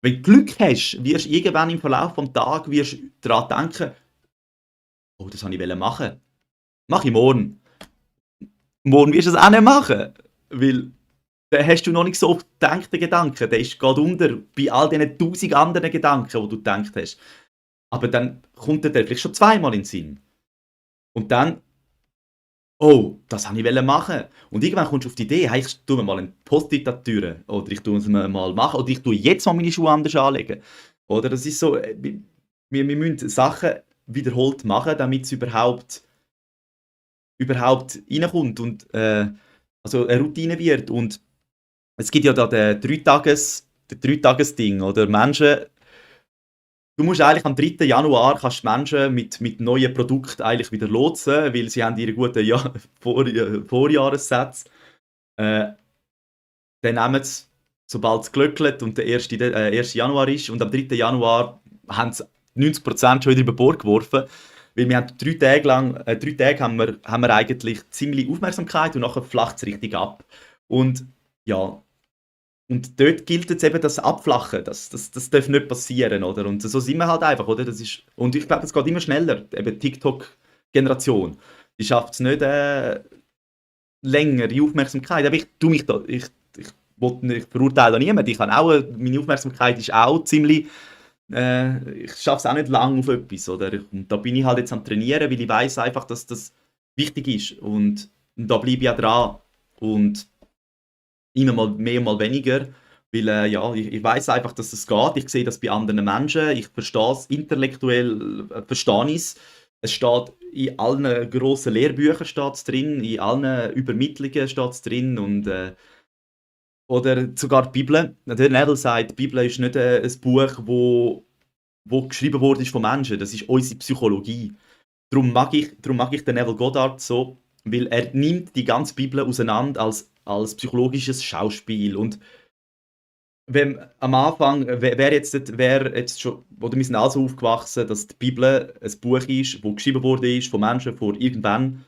Wenn du Glück hast, wirst du irgendwann im Verlauf des Tages daran denken, oh, das wollte ich machen. Mach ich morgen. Morgen wirst du es auch nicht machen. Weil dann hast du noch nicht so oft gedacht, den Gedanken. Der ist gerade unter bei all diesen 1000 anderen Gedanken, die du gedacht hast. Aber dann kommt dir der vielleicht schon zweimal in den Sinn. Und dann, oh, das wollte ich machen. Und irgendwann kommst du auf die Idee, hey, ich tue mir mal einen Post-it an die Tür. Oder ich tue es mir mal machen. Oder ich tue jetzt mal meine Schuhe anders anlegen. Oder das ist so, wir müssen Sachen wiederholt machen, damit es überhaupt reinkommt und also eine Routine wird. Und es gibt ja da den Dreitages-Ding, oder? Du musst eigentlich am 3. Januar kannst Menschen mit neuen Produkten eigentlich wieder lotsen, weil sie haben ihre guten Vorjahressätze. Dann nehmen sie, sobald es glöckelt und der 1. Januar ist, und am 3. Januar haben sie 90% schon wieder über Bord geworfen. Weil wir haben 3 Tage lang, 3 Tage haben wir eigentlich ziemlich Aufmerksamkeit und nachher flacht es richtig ab. Und ja, und dort gilt jetzt eben das Abflachen, das darf nicht passieren, oder? Und so sind wir halt einfach, oder? Und ich glaube, es geht immer schneller. Eben TikTok-Generation, die schafft es nicht länger, die Aufmerksamkeit. Aber ich verurteile niemanden. Meine Aufmerksamkeit ist auch ziemlich ich schaffe es auch nicht lange auf etwas, oder? Und da bin ich halt jetzt am Trainieren, weil ich weiß einfach, dass das wichtig ist. Und da bleibe ich auch dran. Und immer mal mehr, mal weniger. Weil ja, ich weiß einfach, dass es geht. Ich sehe das bei anderen Menschen. Ich verstehe es intellektuell, verstehe ich es. Es steht in allen grossen Lehrbüchern steht's drin, in allen Übermittlungen steht es drin. Oder sogar die Bibel. Der Neville sagt, die Bibel ist nicht ein Buch, wo geschrieben wurde von Menschen. Das ist unsere Psychologie. Darum mag ich den Neville Goddard so, weil er nimmt die ganze Bibel auseinander als psychologisches Schauspiel. Und wenn am Anfang, wer jetzt schon, oder wir sind also aufgewachsen, dass die Bibel ein Buch ist, wo geschrieben wurde von Menschen vor irgendwann.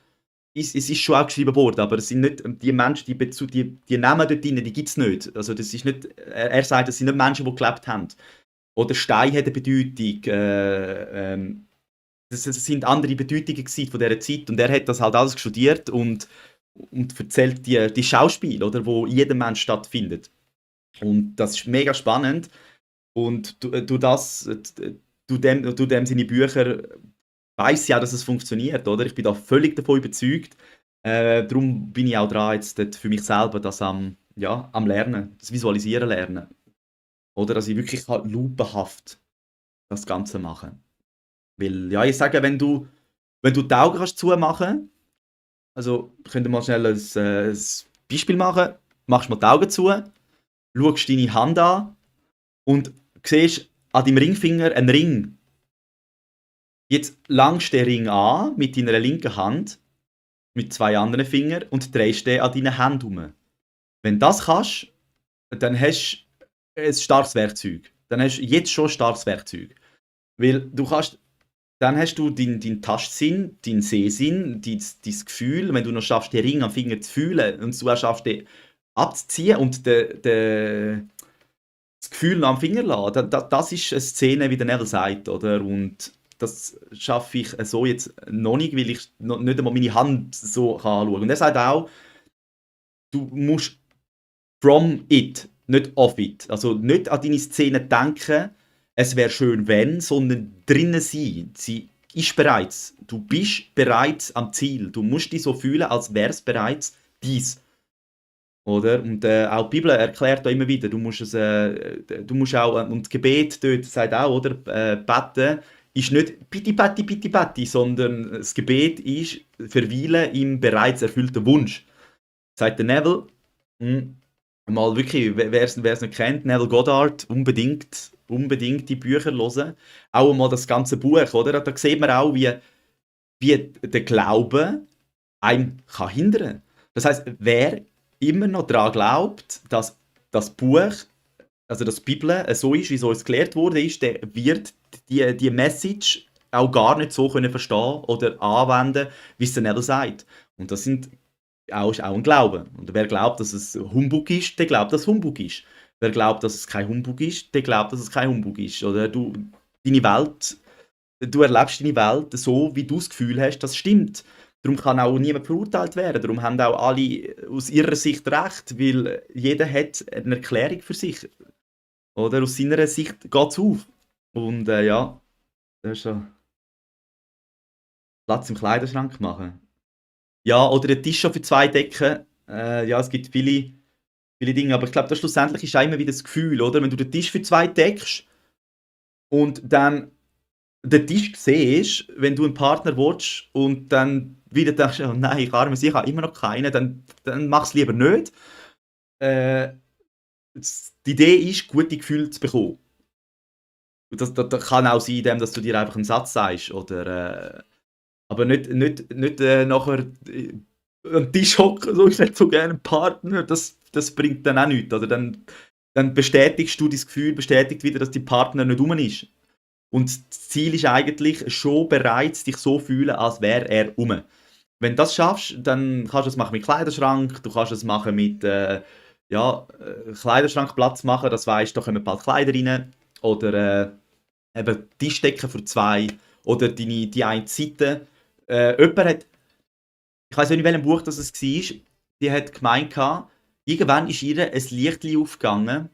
Es ist schon auch geschrieben worden, aber es sind nicht die Menschen, die Namen dort drin, die gibt es nicht. Also das ist nicht, er sagt, das sind nicht Menschen, die gelebt haben. Oder Stein hat eine Bedeutung. Das sind andere Bedeutungen gewesen von dieser Zeit. Und er hat das halt alles studiert und erzählt die Schauspiele, oder, wo in jedem Mensch stattfindet. Und das ist mega spannend. Und du dem seine Bücher weiß ja, dass es funktioniert, oder? Ich bin da völlig davon überzeugt. Darum bin ich auch dran, jetzt dort für mich selber das am Lernen, das Visualisieren lernen. Oder dass ich wirklich halt lupenhaft das Ganze mache. Weil, ja, ich sage, wenn du die Augen kannst zumachen, also könnt ihr mal schnell ein Beispiel machen, machst mal die Augen zu, schaust deine Hand an und siehst an deinem Ringfinger einen Ring. Jetzt langst du den Ring an mit deiner linken Hand, mit 2 anderen Fingern und drehst den an deine Hand herum. Wenn du das kannst, dann hast du ein starkes Werkzeug. Dann hast du jetzt schon ein starkes Werkzeug. Weil dann hast du deinen Tastsinn, deinen Sehsinn, dein Gefühl, wenn du noch schaffst, den Ring am Finger zu fühlen und du auch schaffst, den abzuziehen und das Gefühl noch am Finger lassen, das ist eine Szene, wie der Neville sagt, oder? Und das schaffe ich so jetzt noch nicht, weil ich nicht einmal meine Hand so anschauen kann. Und er sagt auch, du musst from it, nicht of it. Also nicht an deine Szene denken, es wäre schön, wenn, sondern drinnen sein. Sie ist bereits. Du bist bereits am Ziel. Du musst dich so fühlen, als wäre es bereits dies. Oder? Und auch die Bibel erklärt da immer wieder, du musst auch, und das Gebet dort sagt auch, oder? Beten ist nicht piti patti, sondern das Gebet ist verweilen im bereits erfüllten Wunsch. Sagt der Neville, mal wirklich, wer es nicht kennt, Neville Goddard, unbedingt die Bücher hören. Auch mal das ganze Buch, oder? Da sieht man auch, wie der Glaube einen kann hindern. Das heißt, wer immer noch daran glaubt, dass das Buch, also das Bibel, so ist, wie es uns gelehrt wurde, der wird die Message auch gar nicht so können verstehen oder anwenden, wie es der Neville sagt. Und das sind ist auch ein Glaube. Und wer glaubt, dass es Humbug ist, der glaubt, dass es Humbug ist. Wer glaubt, dass es kein Humbug ist, der glaubt, dass es kein Humbug ist. Oder deine Welt, du erlebst deine Welt so, wie du das Gefühl hast, das stimmt. Darum kann auch niemand verurteilt werden. Darum haben auch alle aus ihrer Sicht recht, weil jeder hat eine Erklärung für sich. Oder aus seiner Sicht geht es auf. Und ja, das ist so Platz im Kleiderschrank machen. Ja, oder einen Tisch schon für zwei Decken. Ja, es gibt viele Dinge, aber ich glaube, das schlussendlich ist auch immer wieder das Gefühl, oder? Wenn du den Tisch für zwei deckst und dann den Tisch siehst, wenn du einen Partner willst und dann wieder denkst, oh nein, ich arme sie, ich habe immer noch keinen, dann mach es lieber nicht. Äh, Die Idee ist, gute Gefühle zu bekommen. Und das kann auch sein, indem dass du dir einfach einen Satz sagst oder aber nicht nachher am Tisch hocken, so, ich hätte so gerne einen Partner, das bringt dann auch nichts. Oder dann bestätigst du das Gefühl, bestätigt wieder, dass dein Partner nicht rum ist. Und das Ziel ist eigentlich schon bereits, dich so fühlen, als wäre er rum. Wenn du das schaffst, dann kannst du es machen mit Kleiderschrank, du kannst es machen mit ja, Kleiderschrank Platz machen, das weisst, da kommen bald Kleider rein. Oder eben Tischdecken für zwei. Oder die eine Seite. Jemand hat, ich weiß nicht, in welchem Buch das es war, die hat gemeint, irgendwann ist ihr ein Lichtchen aufgegangen.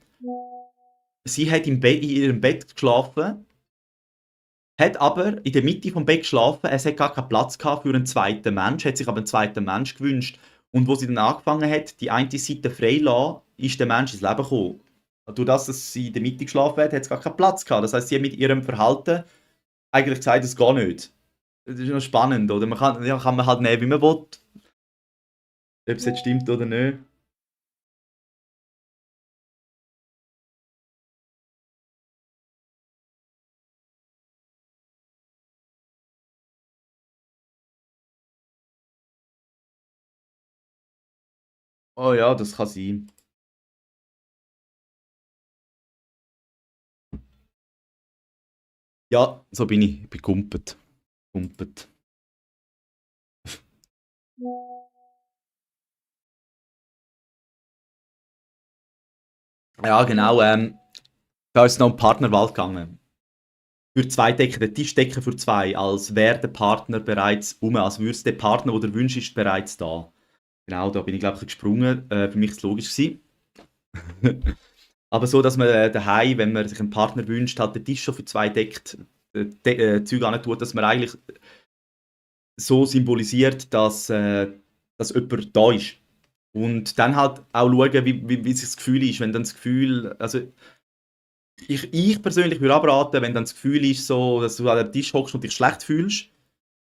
Sie hat in ihrem Bett geschlafen, hat aber in der Mitte vom Bett geschlafen. Es hat gar keinen Platz gehabt für einen zweiten Mensch, hat sich aber einen zweiten Mensch gewünscht. Und wo sie dann angefangen hat, die eine Seite frei zu lassen, ist der Mensch ins Leben gekommen. Durch das, dass sie in der Mitte geschlafen hat, hat es gar keinen Platz gehabt. Das heisst, sie hat mit ihrem Verhalten eigentlich gesagt, es geht nicht. Das ist noch spannend, oder? Kann man halt nehmen, wie man will, ob es jetzt stimmt oder nicht. Oh ja, das kann sein. Ja, so bin ich. Ich bin gumpet. Gumpet. Ja, genau. Da ist noch um Partnerwahl gegangen. Für zwei Decken, der Tischdecke für zwei, als wäre der Partner bereits um, als würde der Partner, der der Wunsch ist, bereits da. Genau, da bin ich, glaube ich, gesprungen. Für mich ist es logisch gewesen. Aber so, dass man daheim, wenn man sich einen Partner wünscht, halt den Tisch schon für zwei deckt, Zeug tut, dass man eigentlich so symbolisiert, dass jemand da ist. Und dann halt auch schauen, wie sich das Gefühl ist. Wenn dann das Gefühl, also ich persönlich würde abraten, wenn dann das Gefühl ist, so, dass du an den Tisch hockst und dich schlecht fühlst,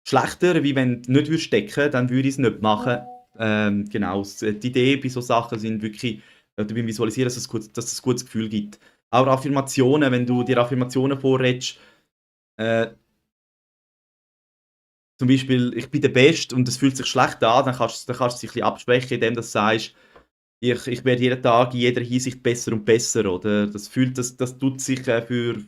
schlechter, wie wenn du nicht würdest decken, dann würde ich es nicht machen. Genau, die Idee bei solchen Sachen sind wirklich, beim Visualisieren, dass es ein gutes Gefühl gibt. Auch Affirmationen, wenn du dir Affirmationen vorredest, äh, zum Beispiel, ich bin der Beste und es fühlt sich schlecht an, dann kannst du es ein bisschen abschwächen, indem du sagst, ich werde jeden Tag in jeder Hinsicht besser und besser. Oder? Das tut sich für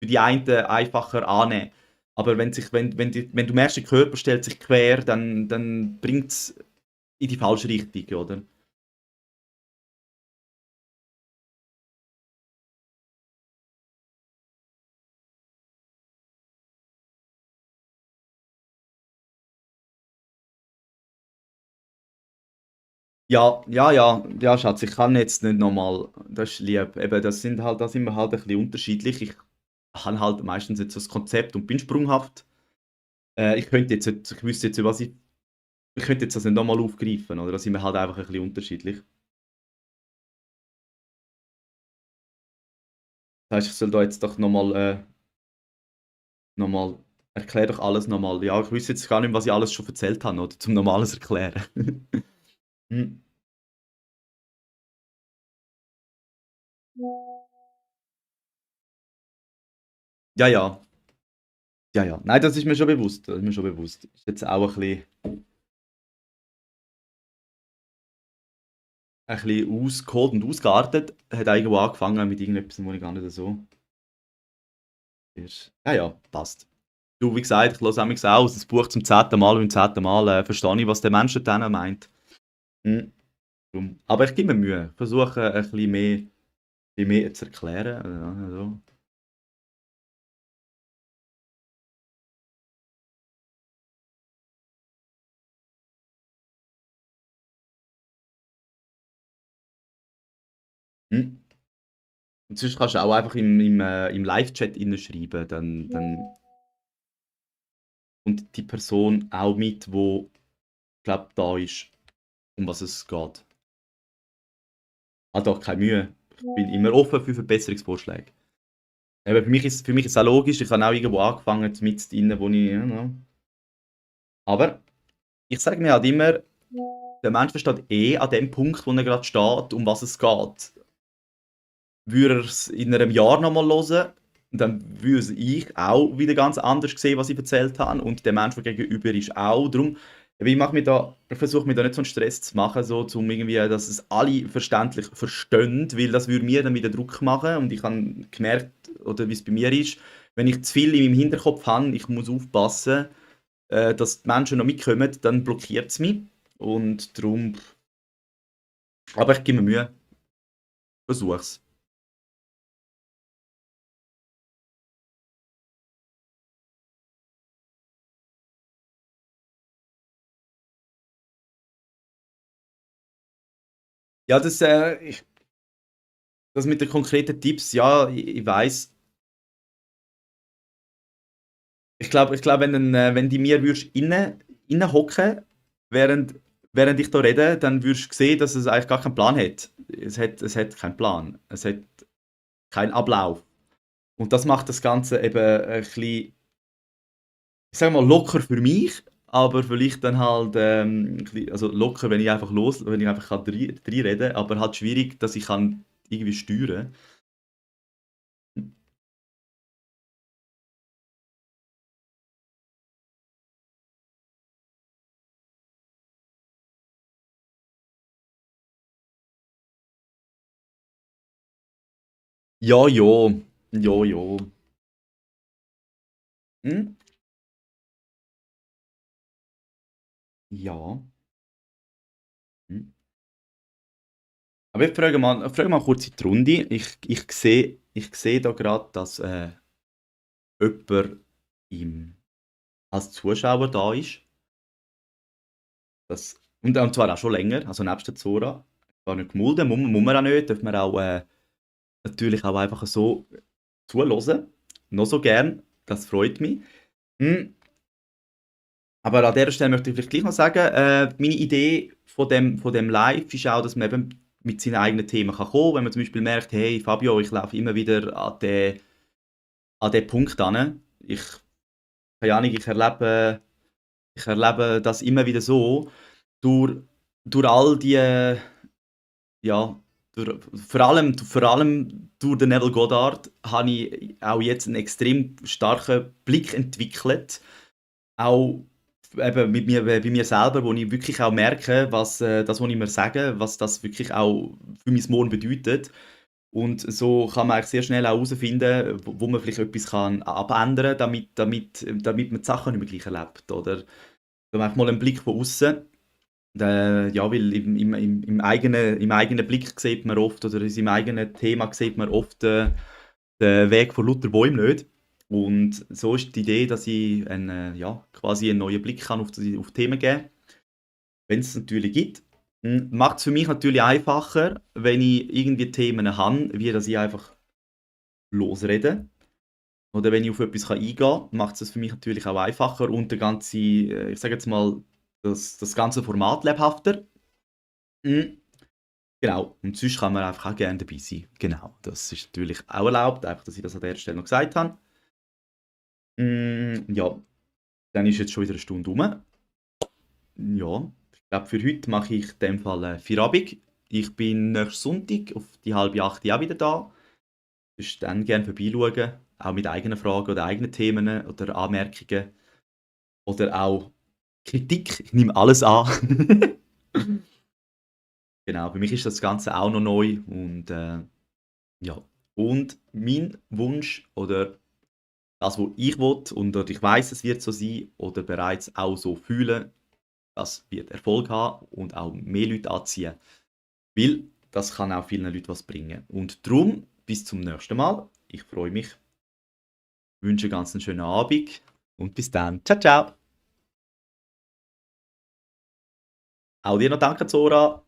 die einen einfacher annehmen. Aber wenn du merkst, der Körper stellt sich quer, dann bringt es in die falsche Richtung, oder? Ja, Schatz, ich kann jetzt nicht nochmal, das ist lieb, eben, da sind wir halt ein bisschen unterschiedlich. Ich habe halt meistens jetzt so das Konzept und bin sprunghaft. Ich wüsste jetzt, ich könnte jetzt das nicht nochmal aufgreifen, oder? Da sind wir halt einfach ein bisschen unterschiedlich. Das heißt, ich soll da jetzt doch nochmal, nochmal, erklär doch alles nochmal. Ja, ich wüsste jetzt gar nicht, was ich alles schon erzählt habe, oder? Zum normales Erklären. Hm. Ja, ja. Ja, ja. Nein, das ist mir schon bewusst. Das ist mir schon bewusst. Ist jetzt auch ein bisschen ausgeholt und ausgeartet. Hat irgendwo angefangen mit irgendetwas, wo ich gar nicht so ist. Ja, ja, passt. Du, wie gesagt, ich höre manchmal auch das Buch zum 10. Mal und beim 10. Mal, verstehe ich, was der Mensch dort meint. Mhm, drum. Aber ich gebe mir Mühe. Ich versuche, ein bisschen mehr zu erklären, so. Mhm. Und sonst kannst du auch einfach im Live-Chat schreiben, dann kommt die Person auch mit, wo, glaube da ist, um was es geht. Hat auch keine Mühe. Ich bin immer offen für Verbesserungsvorschläge. Eben, für mich ist es auch logisch, ich habe auch irgendwo angefangen, mit drinnen, wo ich, aber ich sage mir halt immer, der Mensch versteht an dem Punkt, wo er gerade steht, um was es geht. Würde er es in einem Jahr nochmal hören, dann würde ich auch wieder ganz anders sehen, was ich erzählt habe. Und der Mensch, der gegenüber ist, auch. Darum, ich versuche mir da nicht so einen Stress zu machen, so, irgendwie, dass es alle verständlich verstehen, weil das würde mir dann wieder Druck machen. Und ich habe gemerkt, oder wie es bei mir ist, wenn ich zu viel in meinem Hinterkopf habe, ich muss aufpassen, dass die Menschen noch mitkommen, dann blockiert es mich. Und darum, aber ich gebe mir Mühe, versuche es. Ja, das mit den konkreten Tipps, ja, ich weiß. Ich glaube, wenn die mir würdest inne hocken, während, während ich da rede, dann würdest du sehen, dass es eigentlich gar keinen Plan hat. Es hat keinen Plan. Es hat keinen Ablauf. Und das macht das Ganze eben ein bisschen, ich sage mal, locker für mich, aber vielleicht dann halt, also locker, wenn ich einfach kann reinreden, aber halt schwierig, dass ich kann irgendwie steuern. Ja, ja, ja, ja. Hm? Ja. Hm. Aber ich frage mal kurz in die Runde. Ich sehe da gerade, dass jemand als Zuschauer da ist. Und zwar auch schon länger, also nebst der Zora. Gar nicht gemulden, muss man auch nicht. Darf man auch natürlich auch einfach so zuhören. Noch so gern. Das freut mich. Hm, aber an dieser Stelle möchte ich vielleicht gleich noch sagen, meine Idee von dem Live ist auch, dass man eben mit seinen eigenen Themen kann kommen kann. Wenn man zum Beispiel merkt, hey Fabio, ich laufe immer wieder an den Punkt an. Keine Ahnung, ich erlebe das immer wieder so, durch, durch all die, ja, vor allem durch den Neville Goddard habe ich auch jetzt einen extrem starken Blick entwickelt. Auch eben bei mir selber, wo ich wirklich auch merke, was ich mir sage, was das wirklich auch für mein Morgen bedeutet. Und so kann man eigentlich sehr schnell auch herausfinden, wo man vielleicht etwas kann abändern kann, damit man die Sachen nicht mehr gleich erlebt. Oder da mache ich mal einen Blick von außen. Ja, weil im eigenen Blick sieht man oft, oder in seinem eigenen Thema sieht man oft den Weg von lauter Bäumen nicht. Und so ist die Idee, dass ich ja, quasi einen neuen Blick kann auf Themen geben kann, wenn es natürlich gibt. Macht es für mich natürlich einfacher, wenn ich irgendwie Themen habe, wie dass ich einfach losrede. Oder wenn ich auf etwas eingehen kann, macht es das für mich natürlich auch einfacher und ich sage jetzt mal, das ganze Format lebhafter. Mm, Genau. Und sonst kann man einfach auch gerne dabei sein. Genau. Das ist natürlich auch erlaubt, einfach, dass ich das an der Stelle noch gesagt habe. Ja, dann ist jetzt schon wieder eine Stunde rum. Ja, ich glaube, für heute mache ich in dem Fall Feierabend. Ich bin nächsten Sonntag auf die halbe acht auch wieder da. Sonst dann gerne vorbeischauen, auch mit eigenen Fragen oder eigenen Themen oder Anmerkungen oder auch Kritik. Ich nehme alles an. Genau, für mich ist das Ganze auch noch neu und ja. Und mein Wunsch oder das, was ich will und ich weiß, es wird so sein oder bereits auch so fühlen, das wird Erfolg haben und auch mehr Leute anziehen. Weil das kann auch vielen Leuten was bringen. Und darum, bis zum nächsten Mal. Ich freue mich, wünsche ganz einen schönen Abend und bis dann. Ciao, ciao. Auch dir noch danke, Zora.